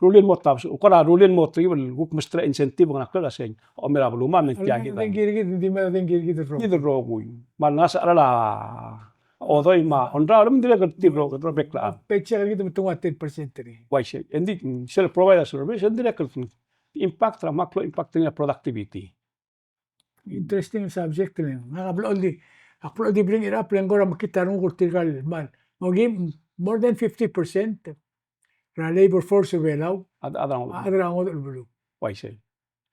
Rullii el mo tabs, kora rullii el mo tribe el kuk mesterir a incentive el ngar er a klou el uasei, omi er a belumam, me ng tia kid a. Ng di mera, ng di kid el rokui. Kid el rokui. Me a lengasech a cheral a odoi me a ongraol, me ng dirrek el tir el ro-, robek el chad. Paycheck er kid me te nguu a ten percent er ngii. Uaisei. E ng di, mm, sel provide a service, e ng dirrek el impact er a, me a klou impact er ngii a productivity. Interesting subject le ng. Ngak a blechoel di, ak blechoel di bring it up le ng kora mekngit a renguk er tirka el kmal. Mo kim, more than fifty percent er a labor force er a Belau a chad er a ngodech el beluu. Uaisei.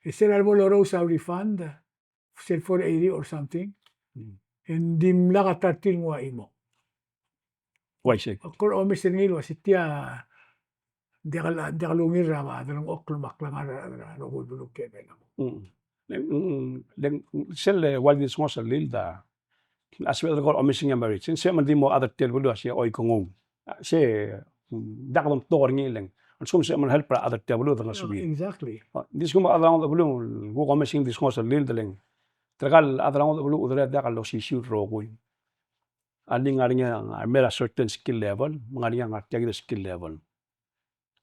E sel lebo lorous a refund, sel four eighty or something. Hmm. E ng dimlak a ta er tir el nguu a chimo. Uaisei. Ak kora omes er ngii el uasei tia, diak el, diak el ungil er a delengchokl me a klengar er a rokui el beluu er a Belau. Mm. Le ng, le ng, sel ua di sengos el lild a, a sebeched el kora omes er ngii a merit. Sel sebechem el di mo chad er tia el beluu a se oi ke nguu. A se, mm, diak domtok er ngii le ng. A lsekum sebechem el help er a chad er tia el beluu e de ngesuir. Exactly. A, di sekum a chad er a ngodech el beluu, kuk omes er ngii di sengos el lild le ng. Tirka el chad er a ngodech el beluu a udoud er a diak el osisiu el rokui. A di ngar er ngii a, a mera certain skill level, me ngar er ngii a ngar tia kid el skill level.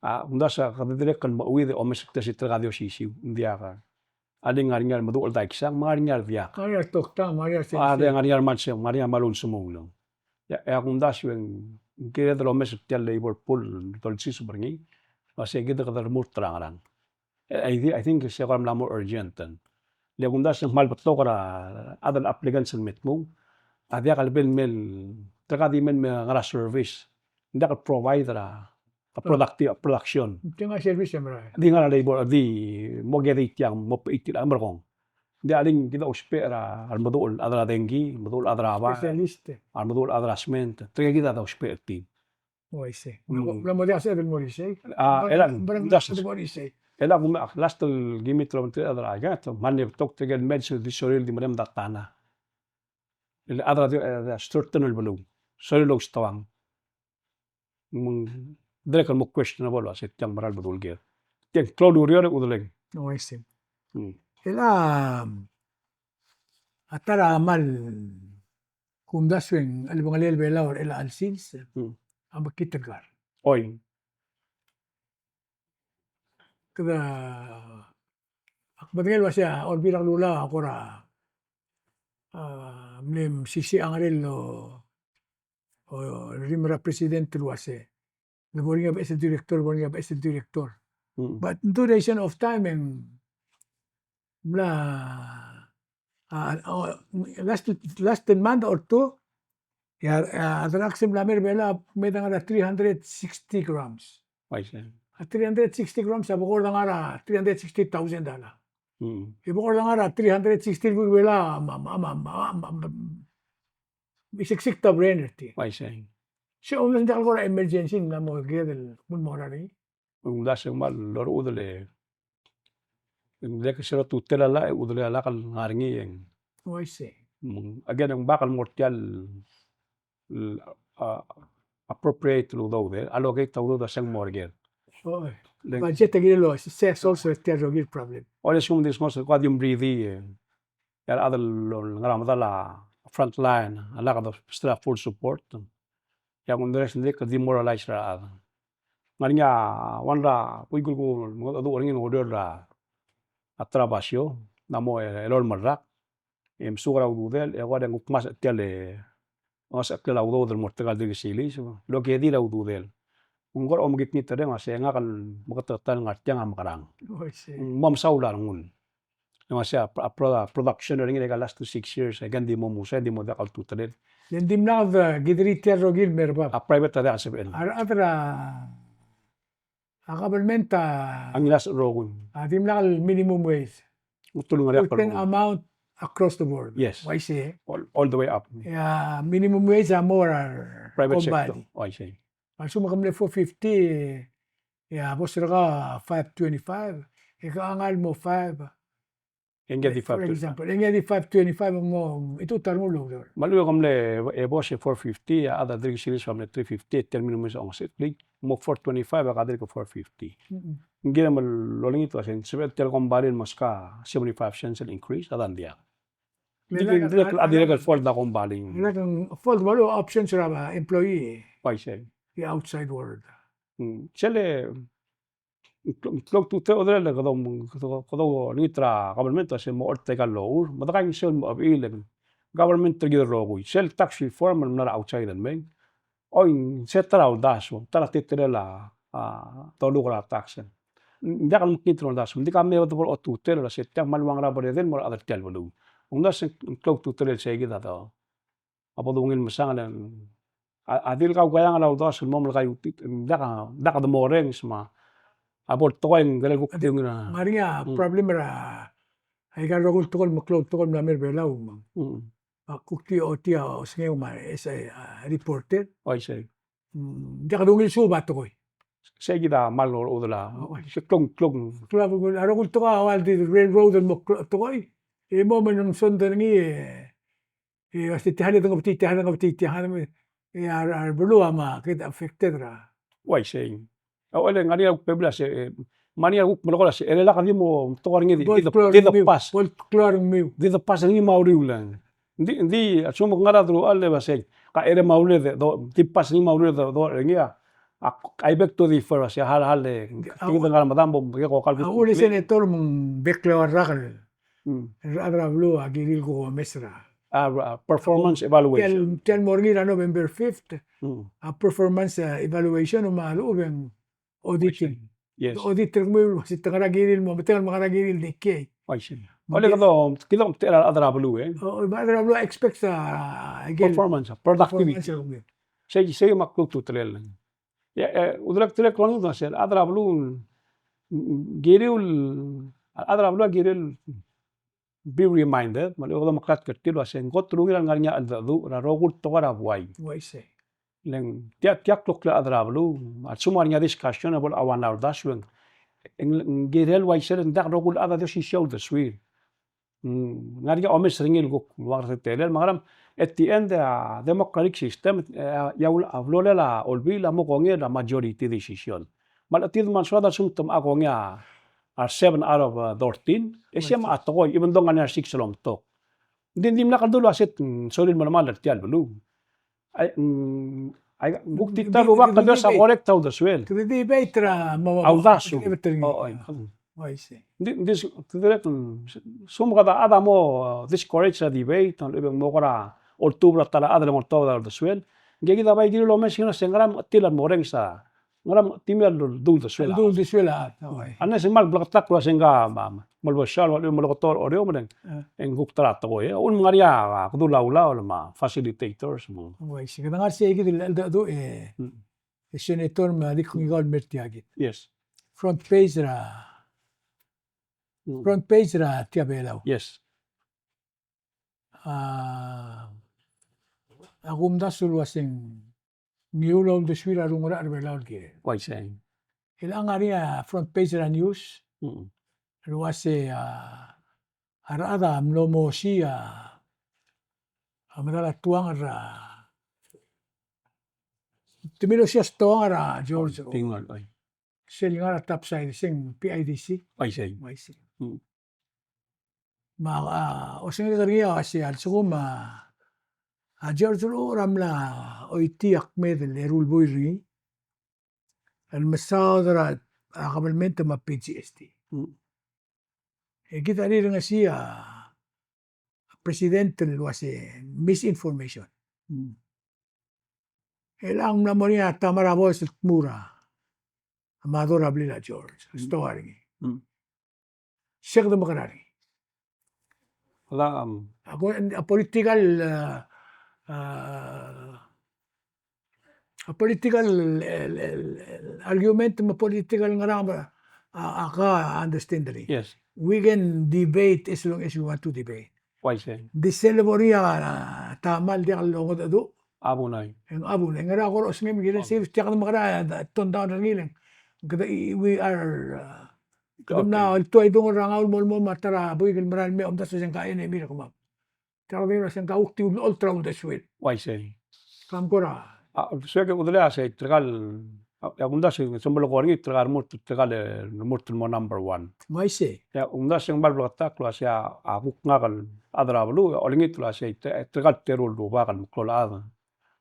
A kumdasu e kede dirrek el mo chuid e omes er tia el tirka di osisiu, ng diak a. A di ngar er ngii a remeduch el daiksang, me ngar er ngii a rediak. Ngar er ngii a retoktang, me ngar er ngii a rsense. A di ngar er ngii a remal se-, ngar er ngii a remal ulsemuul. E a, e a kumdasu e ng kired el omes er tia el labor pool el dolsiseb er ngii. Me se kid e kede remurt er a ngerang. I thi-, I think se kora mla mo urgent. Le kumdasu e ng kmal betok er a chad el applicants el me tmuu a diak el bel mei el, tirka di mei el me ngar er a service. Ng diak el provide er a, a productive, production. Ng di ngar er a service e mera. Di ngar er a labor, di mo kedei tiang, mo pechei tiang, a merekong. Ng di a le ng kid a ousbech er a, a remeduch el chad er a dengki, remeduch el chad er a bai. Specialist. A remeduch el chad er a sment. Tirka kid a dousbech er tir. Uaisei. Mm. Bla mo diak sebeched el mo er isei. A, e le ng, e le ng, last el kimit el obengterir a chad er a, aika, me ng betok tirke el mei el di sorir el di merem a data. El chad er a di, e, certain el beluu. Sorir el oustoang. Me ng dirrek el mo questionable el uasei tiang mera el bedul ker. Tiang klou el ureor e chudeleng. Uaisei. Mm. E le a, a ta er a kmal kumdasu e ng chelebengelel a Belau er chelecha el sils, mm, a mekngit el kar. Oi. Kede, ak medengei el uasei a Olbiil er a Kelulau a kora, a, Mle mesisiich a ngerel el, o, rimel er a president el uase, le bo er ngii a beches el director, bo er ngii a beches el director. Mm. But in duration of time e ng mla, a, a, last, last ten month or two, e a, a drugs el mla mer a Belau a mei el ngar er a three hundred sixty grams. Uaisei. A three hundred sixty grams a bo kora ngar er a three hundred sixty thousand dollar. Mm. E bo kora ngar er a three hundred sixty el buik er a Belau a, a, a, misiksik a brain er tir. Uaisei. Se omdasu e ng diak el kora emergency el mla mo kired el kmo ng mo er ngii. Ng omdasu e ng kmal loruul e ng dirrek el se er a ultutelel a llach e ududel a llach el ngar er ngii e ng. Uaisei. Mm, again, e ng bak el mo er tia el, a, appropriate el udoud, e allocate a udoud a se ng mo er ngii. Oi. Le ng budget a kirel el, se, se solve er tia el rokir el problem. Always, me ng di sel kora di mridi, e a rechad el ngar er a medal a front line a lak dobesterir a full support. E a kuk dirrek el demoralize er a rechad. Ng ngar er ngii a one er a buik el kuk mengedecheduch er ngii el oureor er a ta er a basio, ng mo elolem el rak, e mesuk er a ududel, e kora ng kuk ngmasech tia el, ngmasech a klel a udoud el mo er tirka el dirk siliis, el okedii er a ududel. Ng kora omekikngit er ngii a se ngak el meketeketang el ngar tiang a mekerang. Uaisei. Ng mo mesaul a rengul. Ng uaisei a, a pro-, a production er ngii er a last two, six years, e ng di mo musai, ng di mo diak a ultutelel. Le ng dimlak de kiderii tia el rokir el mer bab. A private a diak el sebechel. A rechad er a, a government a, a ngilasech el rokui. A dimlak el minimum wage. Ultutelel ngar er a, same amount across the board. Yes. Uaisei. All, all the way up. E a minimum wage a mo er a private sector. Company. Uaisei. A lsekum ke mle four fifty, e a boss er kau a five twenty-five, e ke ngar el mo five. E ngii a di, for example, e ngii a di five twenty-five, mo, e tutar mo el oureor. Me a lechub e ke mle, e boss e four fifty, a chad a dirk siliis a mle three fifty, e tia el minimum wage a ongeseklik, mo four twenty-five, e ke dirk four fifty. Mm-mm. Ng kirem el olengit el uase ng sebechel tia el company el mo ska seventy-five cents el increase, a dang diak. Ng di, ng di, a dirrek el fault a company. Ng di fault me a lechub a options er a employee. Uaisei. E outside world. Mm. Sel, klou, klou a ultutelel, kede, kede, kede olengit er a government a se mo oltak el locha, me de kaingeseu el mo chebechiil e government er kid el rokui. Sel tax reform el mla er a outside el mei. Oi, se ta er a uldasu, ta er a teletelel a, a, doluk er a tax. Ng diak el mekngit el uldasu, ng di ka me bo de bo el ultutelel el se tiang me a le ua ngera bo el redel el mo er a rechad er tia el beluu. Ng di se ng klou a ultutelel el se kid a do. A bo dungil mesang el, a, a di el kaukaiang el uldasu el mo melekai a ultit, ng diak, diak de mo orrenges me a bo el tekoi e ng kirel kuk di ungil a. Ng ngar er ngii a problem er a, aika el rokui el tekoi el meklou el tekoi el mla mer a Belau me ng. Mm. A kuk di ochotii a osengek me a, as a, a, reporter. Uaisei. Mm, diak dungil suub a tekoi. Sei kid a kmal loruul a. Oi. Se klou, klou. Klou a, a rokui el tekoi a ua di railroad el mo klou a tekoi. E mo me ng soad er ngii e, e, a se tia el dengebetii, tia el dengebetii, tia el, e, a, a beluu a me get affected er a. Uaisei. A uchul e ng ngar er ngii a kuk bebil a se, e, me ng ngar er ngii a kuk melekoi el se, e le lak di mo tekoi er ngii di, di the, di the pass. Bo el klou a rengmiu. Di the pass er ngii me a uriul. Ng di, ng di, a lsekum ke ngar er a deruchall e uasei, ka er a me a uriul e do, di pass er ngii me a uriul e do, do er ngii a, a, I beg to differ, uasei, hal, hal, e, a, kid a ngar er a medam bo, ke ko kal. A uchul e senator me ng bek el ua rak el. Mm. A rechad er a beluu a kirir el kuk omes er a. A, a, performance evaluation. Tia el, tia el mo er ngii er a November fifth, mm, a performance, a, evaluation me a lechub e ng auditing. Yes. Audit er kemiu el uase te ngar er a kirir el mo, me te ngar er a kirir el di kiei. Uaisei. Me a le kede, kede omtechei er a rechad er a beluu, e. O, me a rechad er a beluu a expect a, a, performance, a, productivity. Performance er kemiu. Sei, sei me a klou a ultutelel. E, e, udelek, udelek el ongit a se, a rechad er a beluu, mm, kiriu el, a rechad er a beluu a kiriu el be reminded, me a lechub e kede meklatk er tir el uase ng kot el ungil a lengar er ngii a cheldecheduch er a rokui el tekoi er a buai. Uaisei. Le ng tia, tia el kloklir a rechad er a beluu, a lsekum ng ngar er ngii a discussion e bo el ua ngera uldasu e ng, ng kirel uaisei e ng diak rokui el chad a di osisiu a uldesuir. Mm, ng ngar er ngii a omes er ngii el kuk ua ngera teletelel, me a ngerang, at the end, a democratic system, e, a, ia ul-, a blolel a olbiil a mo kongei er a majority decision. Me a le chetid me a le soad a lsekum te mocha kongei a, a seven out of, uh, thirteen, e sei me a tekoi, even though ng ngar er ngii a six el omtok. Ng di, ng dimlak el dulu a set, mm, sorir el melemall er tia el beluu. Ai, mm, ai, kuk di ta el rubak el dios a correct a uldesuel. Kede debate er a mo, a uldasu. O, oi. Ng di, ng di, se dirrek, mm, se, se mo kede a chad a mo, uh, discourage a debate, a lechub e ng mo kora oltobed er a ta el chad el ngar er a uldesuel. Ngii kid a bai kiriu el omes er ngii el uase ngera me chetil a mo renges a, ngera me chetil a dul uldesuel a. Dul uldesuel a chad, oi. Unless e ng kmal bleketakl el uase ngka me, me, me lebo sal, me lebo sal er a Oreor, me ng, e ng kuk ta er a tekoi, e. Ng ngar er ngii a kdu el ulaol me a facilitators, me. Oi, se kede ngar er sei kid el, el, el, e, e Senator me a dik ngika el mer tia kid. Yes. Front page er a, front page er a Tia Belau. Yes. A, a kumdasu el uase ng ngiul a uldesuir a rungul er a Belau el kirel. Uaisei. El ngar er ngii a front page er a news. Mm. El uase a, a rechad a mlo mo osiik a, a medal a tuangel er a, te mlo osiik a tuangel er a George. Tingel, oi. Sel ngar er a topside, se ng P I D C. Uaisei. Uaisei. Mm. Me a, a, osengek er ngii a uase a lsekum a, a George Rechor a mla oitii a kmeed el eru el buil er ngii el mesaod er a, a, government me a P G S T. Mm. E kid a rirengesii a president el uase misinformation. Mm. E ng mla mo er ngii a ta me a boes el tmuu er a, a mado er a blil a George. Mm. Stoa er ngii. Mm. Se kede mekerang er ngii. A, um, a ko-, a political, a, a, a political, el, el, el argument me a political ngerang, a, a, ak understand er ngii. Yes. We can debate as long as we want to debate. Uaisei. Ng di sel bo er ngii a, a, ta me a diak longedecheduch. A bun, oi. E ng a bun, e ng ngera kora osengem el kirel, se tia kede mekerang, a, tone down er ngii e le ng. Kede, we are, a, kede mla, okay, el tuai dongel er a ngau el mo, mo, mo, me a ta er a buik el merael mei a omdasu e se ng ka enemy er kemam. Tia kede mla se ng ka kuk di ulecholt er a uldesuel. Uaisei. Kam kora. A, uldesuek e kudel a sei, tirka el, a, a kumdasu e ng soam el ko er ngii tirka el remurt, tirka el remurt el mo number one. Uaisei. E a kumdasu e ng kmal bleketakl el uase a, a kuk ngak el chad er a beluu, e olengit el uase, te-, tirka el teru el rubak el meklou el chad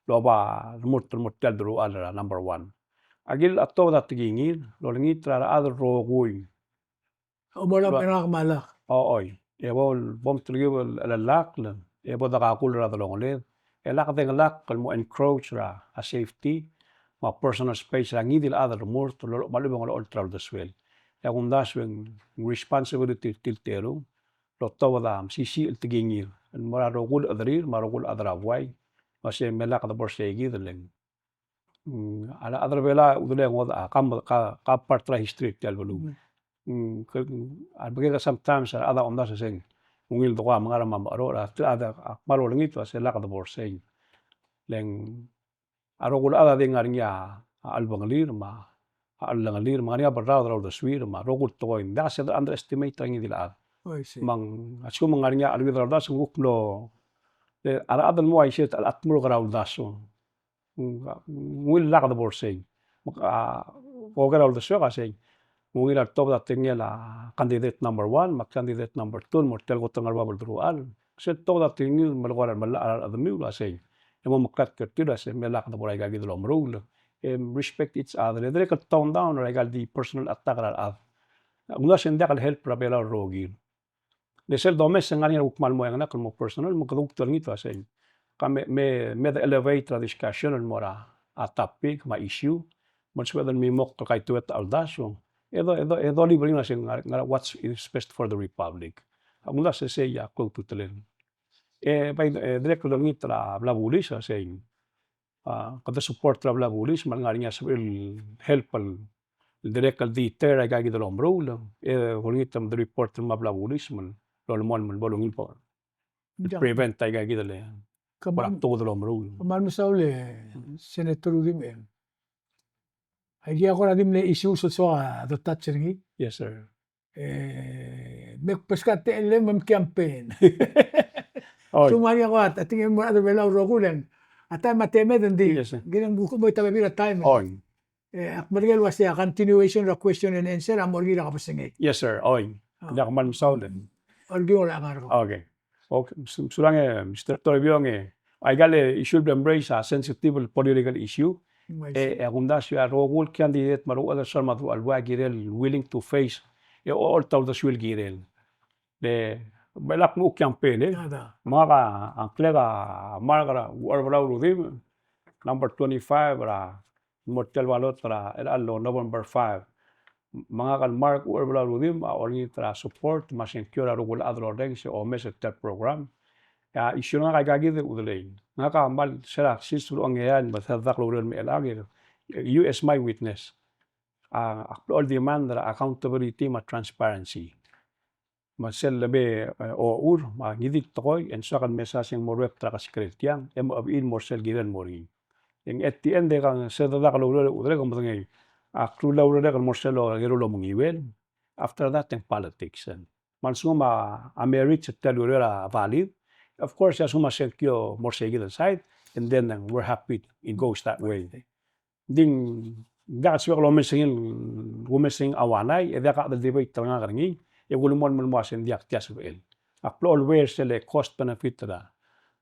el oba remurt, remurt tia el deruchall er a number one. Aki el a tobed a tekingir el olengit er a rechad el rokui. Omola, ua, me ngak me a lak. O, oi. E bo, bo mtelkib el, el lak, le, e bo dekakul er a delongeled. E lak dengelakl el mo encroach er a, a safety me a personal space er a ngii di el chad el remurt, el, me a lechub e ng olecholt er a uldesuel. E a kumdasu e ng responsibility er tir el teru el otobed a mesisiich el tekingir el mo er a rokui el chederir me a rokui el chad er a buai. Me se me lak de bo er sei kid el ng Mm, a rechad er a Belau a udel e ngodech a, ka, ka, ka part er a history er tia el beluu. Mm, ke, a rebek e sometimes a rechad a omdasu e se ng ungil de ko a mengar me a mecherocher, a, a, a kmal olengit el uase lak de bo er sei. Le ng a rokui el chad a di ngar er ngii a, a chelebengelir me a, a chellengelir me ng ngar er ngii a berraod er a uldesuir me a rokui el tekoi. Ng diak se de underestimate er a ngii di el chad. Oh, I see. Me ng, a lsekum ng ngar er ngii a cheleuid er a uldasu, ng kuk mlo, e, a rechad el mo uaisei, a, a tmurk er a uldasu. Ng, ng ungil lak de bo er sei. Me a, oker a uldesuek a sei. Ng ungil a tobed a tekingel a candidate number one, me a candidate number two, el mo er tia el kot el ngar er bab el deruchall. Sel tobed a tekingir el melekoi er a, melekoi er a rechedemiu el uasei. E mo meklatk er tir el uasei, me lak de bo er aika kid el omeruul. E respect each other. E dirrek el tone down er aika el di personal attack er a rechad. Ng uasei ng diak el help er a Belau el rokir. Le sel domes e ng ngar er ngii a kuk kmal mo engelakl el mo personal, me kede kuk olengit el uasei. Ka me, me, me de elevate er a discussion el mo er a, a topic me a issue. Me ng sebeched el mimokl el kaituet a uldasu. E do, e do, e do library el uasei ngar, ngar er a what's is best for the republic. A kumdasu e sei a klou a ultutelel. E bai, e dirrek el olengit er a bla bulis el uasei. A, kede support er a bla bulis, me a lengar er ngii a sebechir el help el, el dirrek el deter aika kid el omeruul, e olengit me de report el mo er a bla bulis, me lolemolem el bo lungil bo. Prevent aika kid el, kora tobed el omeruul. Kmal mesaul e, Senator Rudimch. Aika kora di mle issue el soak a touch er ngii. Yes, sir. E, me kbeskau a techellem me mcampaign. Oi. So, me ngar er ngii a kot, I think e mo er a rechad er a Belau el rokui el ng, a taem a temed e ng di. Yes, sir. Ng kirel kuk mo ita bebil er a taem. Oi. E, ak merek el uasei a continuation er a question and answer a mo er ngii er a kebesengei. Yes, sir. Oi. Oh. Ng diak kmal mesaul e. Olkiung el ngar er kau. Okay. Okay, mes-, mesulang e, Mister Toribiong e, aika el issue el bla mraise a sensitive el political issue. Mm, I see. E, e a kumdasu e a rokui el candidate me a rokui el chad er a Belau el ua kirel willing to face. E olecholt a uldesuel el kirel. Le, Bla kmo campaign, e. Me ngak a ngklek a mark er a Ucherbelau Rudimch, number twenty-five er a, mo er tia el ballot er a, er a November five. Me ngak el mark Ucherbelau Rudimch a olengit er a support me a sengkio er a rokui el chad el orrenges e omes er tia el program. A issue er ngak a ika kid el chudelei. Ngak a kmal sel a sils el ongeai me sel dak el oureor me chelechang, you as my witness. A, ak blechoel demand er a accountability me a transparency. Me sel lebe, e, ochur, me a ngii di el tekoi, e ng soak el mesa se ng mo ruebet er a kesekerel tiang, e mo chebechiil el mo er sel kirel el mo er ngii. E ng at the end e kang sel dedak el oureor e chudelek e medengei. Ak rullii a urerek el mo er sel, o, eru el omenguiuel. After that, e ng politics. Me a lsekum a, a merits er tia el ureor a valid, of course, a lsekum a sengkio mo er seikid el side, and then, uh, we're happy it goes that way. Ng di ng diak el sebechek el omes er ngii, omes er ngii a uainei, e diak a chad el debate er ngak er ngii, e kulemolem el mo ua se ng diak tia sebechel. Ak blechoel aware sel cost benefit er a,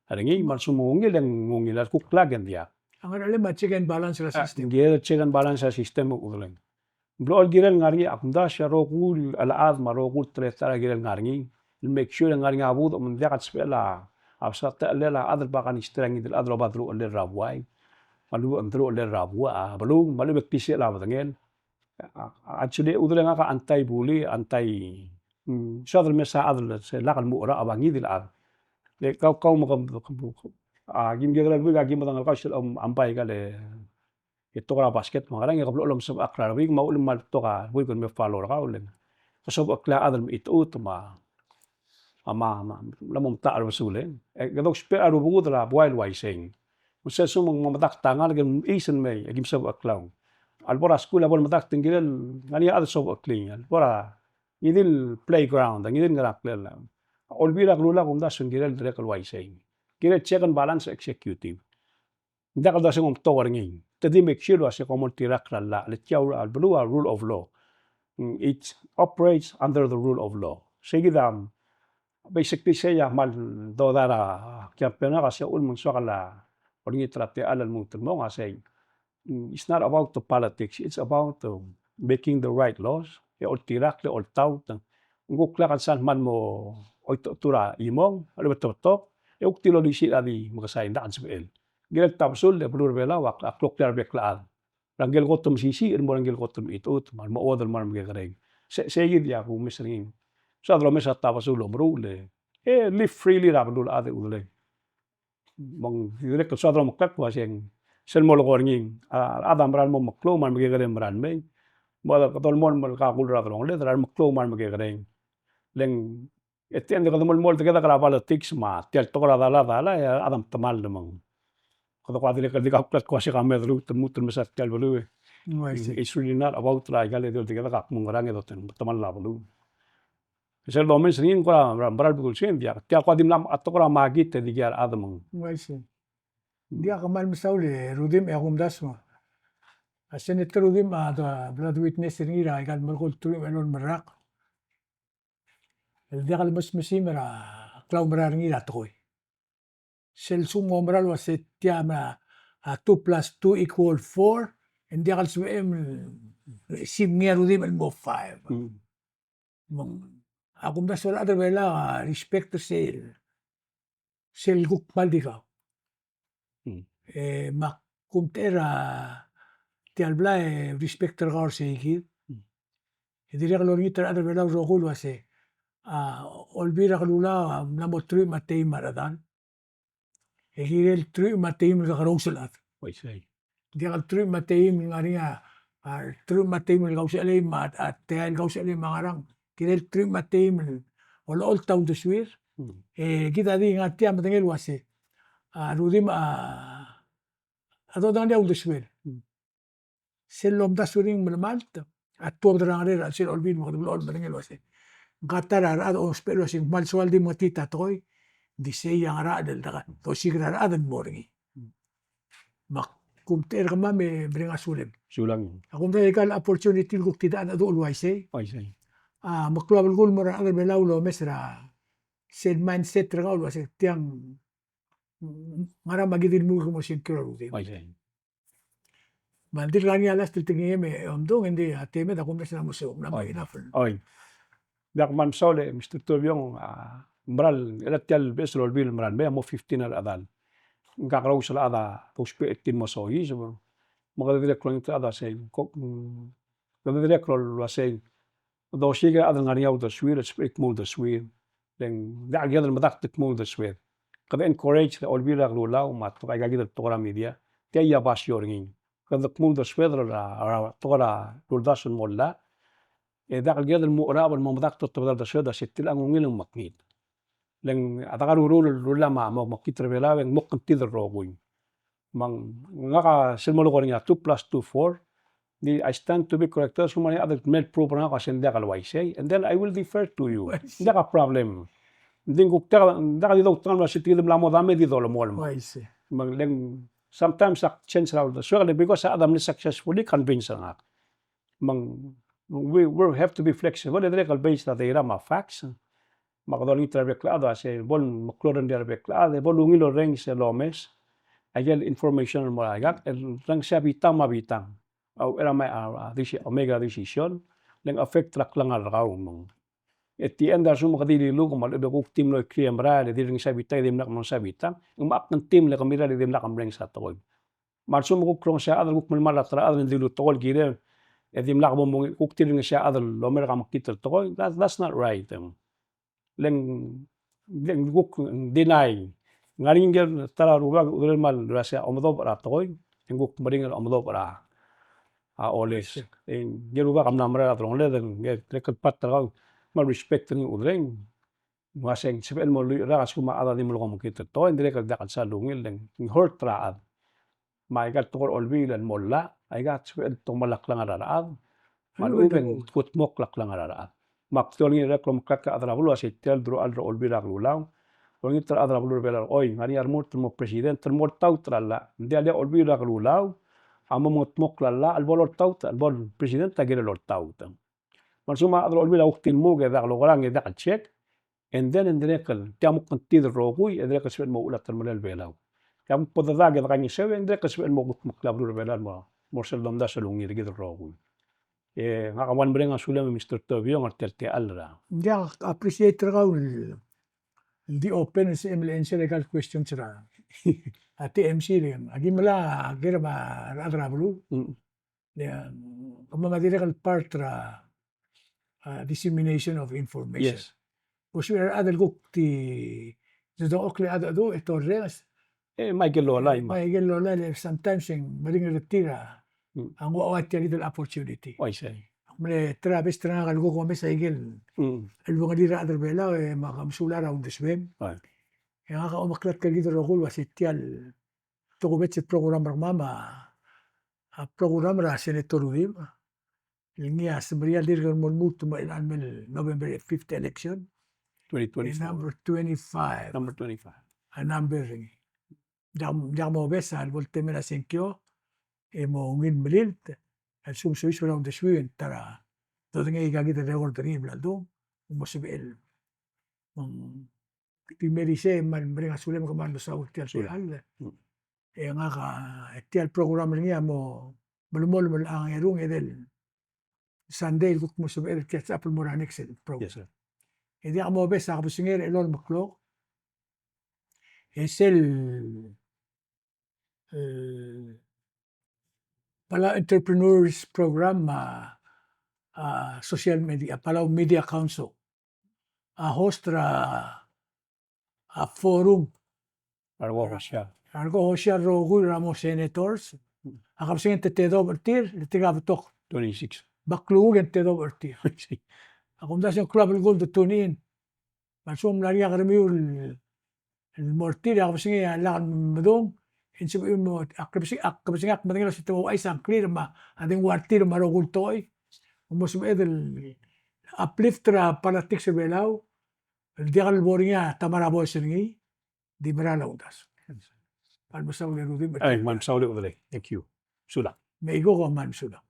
er ngii, me a lsekum ng ungil e ng ungil, a kuk klak e ng diak. A ngerchelem a check and balance er a system. Ng kired el check and balance er a system e chudelei. Ng blechoel kirel ngar er ngii, ak omdasu a rokui el chad me a rokui el teletael a kirel ngar er ngii el make sure e ng ngar er ngii a budech me ng diak el sebechel a, a bsa techellel a chad el back and state er a ngii di el chad el oba deruchellel er a buai. Me a lechub e ng deruchellel er a buai a beluu, me a lechub e ng klisichel a bedengel. A, a, actually, chudelei ngak a anti-bully, anti, mm, soad el mesa a chad el se lak el muchel er a, a ba ngii di el chad. Le kau, kau me ke, ke, ke, a, kim kekerei el buik, a kim medengei el kau sel, um, ombai aika el e betok er a basket me a ngerang, e ke blechoel omesebechakl er a rebuik, me a uchul me a betok a rebuik el me follow er kau, le ke sobecheklii a chad el mechitechut me a, me a, me a, me a mla mo metacherbesul, e. E kede ousbech a rubekul er a buai el uaisei. Me sel lsekum ng mo medakt a ngalek e mechis el mei, e kim sebecheklau. A lebo er a skuul a bo lemedakt e ng kirel ngar er ngii a chad el sobecheklii. A lebo er a ngii di el playground, ngii di el ngerang, a Olbiil er a Kelulau a kumdasu e ng kirel dirrek el uaisei. Kirel check and balance er a executive. Ng diak el dua se ng omtok er ngii. Te di make sure el uase kom oltirakl er a llach, le tia el beluu a rule of law. Mm, it operates under the rule of law. Seikid a, basically sei a kmal dodai er a campaign er ngak a se uchul me ng soak el olengit er a techall el lmuut el mong a sei. Mm, it's not about the politics, it's about, uh, making the right laws. E oltirakl, e oltaut. Ng kuk lak el sal kmal mo oitochtur a chimong, a lechub e te betok, e kuk di lolisiich er a di mekesai, ng diak el sebechel. Ng kirel tabesul e beluu er a Belau a, a kloklir a rebek el chad. Er a ngike el kot el mesisiich el mo er a ngike el kot el mechitechut, me a remechuodel me a remekekerei. Se, seikid a kumes er ngii. Soad el omes er a tabesul el omeruul e, e live freely er a beluulechad e chudelei. Me ng dirrek el soad el omeklatk el uaseng sel mo lekoi er ngii, a, a rechad a mera el mo meklou me a remekekerei a mera el mei. Me kede dolemolem el kakull er a delongeled er a remeklou me a remekekerei. Le ng at the end e kede melemolem el dekedak er a politics me tia el tekoi er a dala, dala, e a rechad a metemall me ng. Kede kuk dirrek el di kauklatk el uase ka me deluut el lmuut el mesa tia el beluu, e. It's really not about er a ika el di dekedak a kmo ngerang e doten metemall a beluu. Sel domes er ngii ng kora mera, mera el bedul sei, ng diak. Tia kuk a di mla, a tekoi er a makit e dikea rechad me ng. Ng uaisei. Ng diak, kmal mesaul e Rudimch e a kumdasu. A Senator Rudimch a, a bla de witness er ngii er a ika el merekong el truich me a elolem el rak el diak el mesmesim er a klaumerang er ngii er a tekoi. Sel lsekum ng oumera el uase tia me a, a, two plus two equal four, e ng diak el sebechem el sim ngii a Rudimch el mo five. Mm. Me ng, a kumdasu el chad er a Belau a respect er sel, sel kuk kmal di kau. Mm. E, me ak kumtechei er a tia el blai e respect er kau er seikid. Mm. E dirrek el olengit er a rechad er a Belau el rokui el uase, a, Olbiil er a Kelulau a mla mo truich me a teim a rechedal. E kirel truich me a teim el kakerous el chad. Uaisei. Diak el truich me a teim el ngar er ngii a, a, truich me a teim el kausechelei me a, a, tia el kausechelei me a ngerang. Kirel truich me a teim el olecholt a uldesuir. Mm. E kid a di ngar tia medengei el uase, a, Rudimch a, a dodengelii a uldesuel. Mm. Sel lomdasu er ngii ng melemalt a tuobed er a ngerel er a chelsel a Olbiil me kede blechoel medengei el uase, ng ka ta er a rechad a ousbech el uase ng kmal soal di mengetit a tekoi, ng di sei a ngerachel el dosiik er a rechad el mo er ngii. Me ak kumtechei er kemam e meringel a sulem. Sulang. A kumdasu e ika el opportunity el kuk di dechad a cheduch el uaisei. Uaisei. A, meklou a belkul el mo er a rechad er a Belau el omes er a sel mindset er kau el uase tiang, mm, ngera me aki di lmuut el mo sengkio er a Rudimch. Uaisei. Me ng dirk ngar er ngii a last el tekingem e omdung, e ng di a temed a kumdasu e ng mo se, ng mo enough. Oi. Diak, kmal mesaul e Mister Tuobiong, a, Mera el, er tia el beches el olbiil el mera el mei a mo fifteen a rechedal. Ng kakerous el chad a dousbech er tir el mo soiseb. Me kede dirrek el olengit er a chad a sei, ko-, mm, kede dirrek el ua sei, dosiik a rechad el ngar er ngii a uldesuir, el sebechir el kmo uldesuir. Le ng diak el kired el medakt el kmo uldesued. Kede encourage er a Olbiil er a Kelulau me a tekoi, aika kid el tekoi er a media. Tia a basio er ngii. Kede kmo uldesued er a, er a tekoi er a uldasu el mo llach. E diak el kired el mo cherechar el mo medakt a tobedal uldesued a se tir a ungil el mekngit. Le ng a dekaruruul el rullii me a mo mekngit er a Belau e ng mo kngtid el rokui. Me ng ngak a sel mo leko er ngii a two plus two, four. Di I stand to be corrected, a lsekum ng ngar er ngii a chad el mle prove er ngak a se ng diak el uaisei, and then I will defer to you. Uaisei. Ng diak a problem. Ng di kuk diak, diak di doutekangel me a se tir a di mla mo dame e di dolemolem. Uaisei. Me ng le ng sometimes ak change er a uldesuek, because a chad a mle successfully convince er ngak. Me ng, we, we have to be flexible, e dirrek el based er a data me a facts. Me kede olengit er a rebek el chad a se bo el meklou er a rebek el chad, e bo lungil orrenges el omes aike el information el mo er aikang, el rengsa a bitang me a bitang. A uchei er a me, a, a, deci-, make a decision, le ng affect er a klengar er kau me ng. At the end a lsekum kede di liluk me a lechub e kuk di mlo ikrel a merael, e di rengsa a bitang, e dimlak mlo rengsa a bitang, ng mo ak ngii a team el kemiu el di dimlak mrengsa a tekoi. Me a lsekum kuk rengsa a chad el kuk melemalt er a chad el dilu tekoi el kirel, e dimlak bo mong-, kuk di rengsa a chad el omerk a mekngit el tekoi, that, that's not right, em. Le ng, le ng kuk deny. Ng ngar er ngii a ta er a rubak el uchul me a lsebechir a omedobech er a tekoi, e ng kuk meringel el omedobech er a, a oles. E ngii a rubak a mla merael a delongeled, e ng dirrek el part er kau, me a respect er ngii el uchul, me a se ng sebechel el mo lluich el rak a lsekum a chad a di melekoi a mekngit el tekoi, e ng dirrek el diak el sal ungil, le ng hurt er a chad. Me aika el tekoi er a olbiil el mo llach, aika a sebechel el tong me a klengar er a rechad. Me a lechub e ng kudmokl a klengar er a rechad. Me ak di olengit el omeklatk er a rechad er a beluu a se tia el deruchall er a Olbiil er a Kelulau. Olengit er a rechad er a beluu er a Belau, oi, ng ngar er ngii a remurt el mo president el mo oltaut er a llach. Ng diak el Olbiil er a Kelulau a mo mengedmokl a llach el bo loltaut, el bo el president a kirel oltaut. Me a lsekum a chad er a olbiil a kuk di lmuut e diak lokerang e diak el check, and then e ng dirrek el, tia mo kngtid el rokui, e dirrek el sebechel el mo uchul a telemellel a Belau. Tia mo bo dedak e dekaingeseu, e ng dirrek el sebechel el mo kudmokl a beluu er a Belau el mo, mo er sel domdasu el ungil er kid el rokui. E ngak a ua mereng a sulem, Mister Tobiong, er tia el techall er a. Ng diak, appreciate er kau el, el di open el sebechem el answer aika el questions er a, a T M C le. Aki mla, a ker me a rechad er a beluu. Mm. Le, kemam a dirrek el part er a, a, dissemination of information. Yes. Bo lsebechir a rechad el kuk di, di dengchokl a cheldecheduch e te orrenges. E, me aike el lolai, me aike el lolai, le sometimes e ng meringel er tir a, mm, a nguu a ua tia kid el opportunity. Uaisei. Ak mle ta er a best er ngak el kuk omes aike el, mm, el ulengelir a rechad er a Belau, e me ke mesulang er a uldesuem. Ai. E ngak a omeklatk er kid el rokui el ua se tia el tokubets el program er kemam a, a program er a Senator Rudimch. El ngii a semeriar el dirk mo lmuut me a chelecha el mei el November fifth election. Twenty twenty-four. E number twenty-five. Number twenty-five. A number er ngii. Diak, diak mobes a lebo el temel a sengkio, e mo ungil melilt, a lsekum soiseb er a uldesuiu e ng ta er a dodengei aika kid el record er ngii el bla ldung, mo sebechel. Me ng di mei er isei, me kmal mereng a sulem, kmal mesaul tia el techall. Mm. E ngak a, e tia el program er ngii a mo melemolem el ongerung, edei el Sunday el kuk mo sebechel el catch up el mo er a next program. Yes, sir. E diak mobes a kebesengei er a elolem el klok. E sel, e, Palau Entrepreneurs Program me a, a, social media, Palau Media Council a host er a, a forum. A rokui a host er a, a rokui a host er a rokui er a mo senators. A kebesengei e ng tedobech er tir, le tirka betok. Twenty-six. Me a klunguk e ng tedobech er tir. A kumdasu e ng klou a belkul el tune in. Me a lsekum ng mla er ngii a keremiu el el mo er tir, a kebesengei a lak el medung, e ng sebechir mo, a kebesengei, a kebesengei a kmedengei el ua se te ouchais a ngklir me a dengua er tir me a rokui el tekoi. Mo sebeched el uplift er a politics er a Belau, el diak lebo er ngii a ta me a boes er ngii, di mera el uldasu. Kmal mesaul e Rudimch. Ai, kmal mesaul e Udelei. Thank you. Sulang. Me a iko kmal mesulang.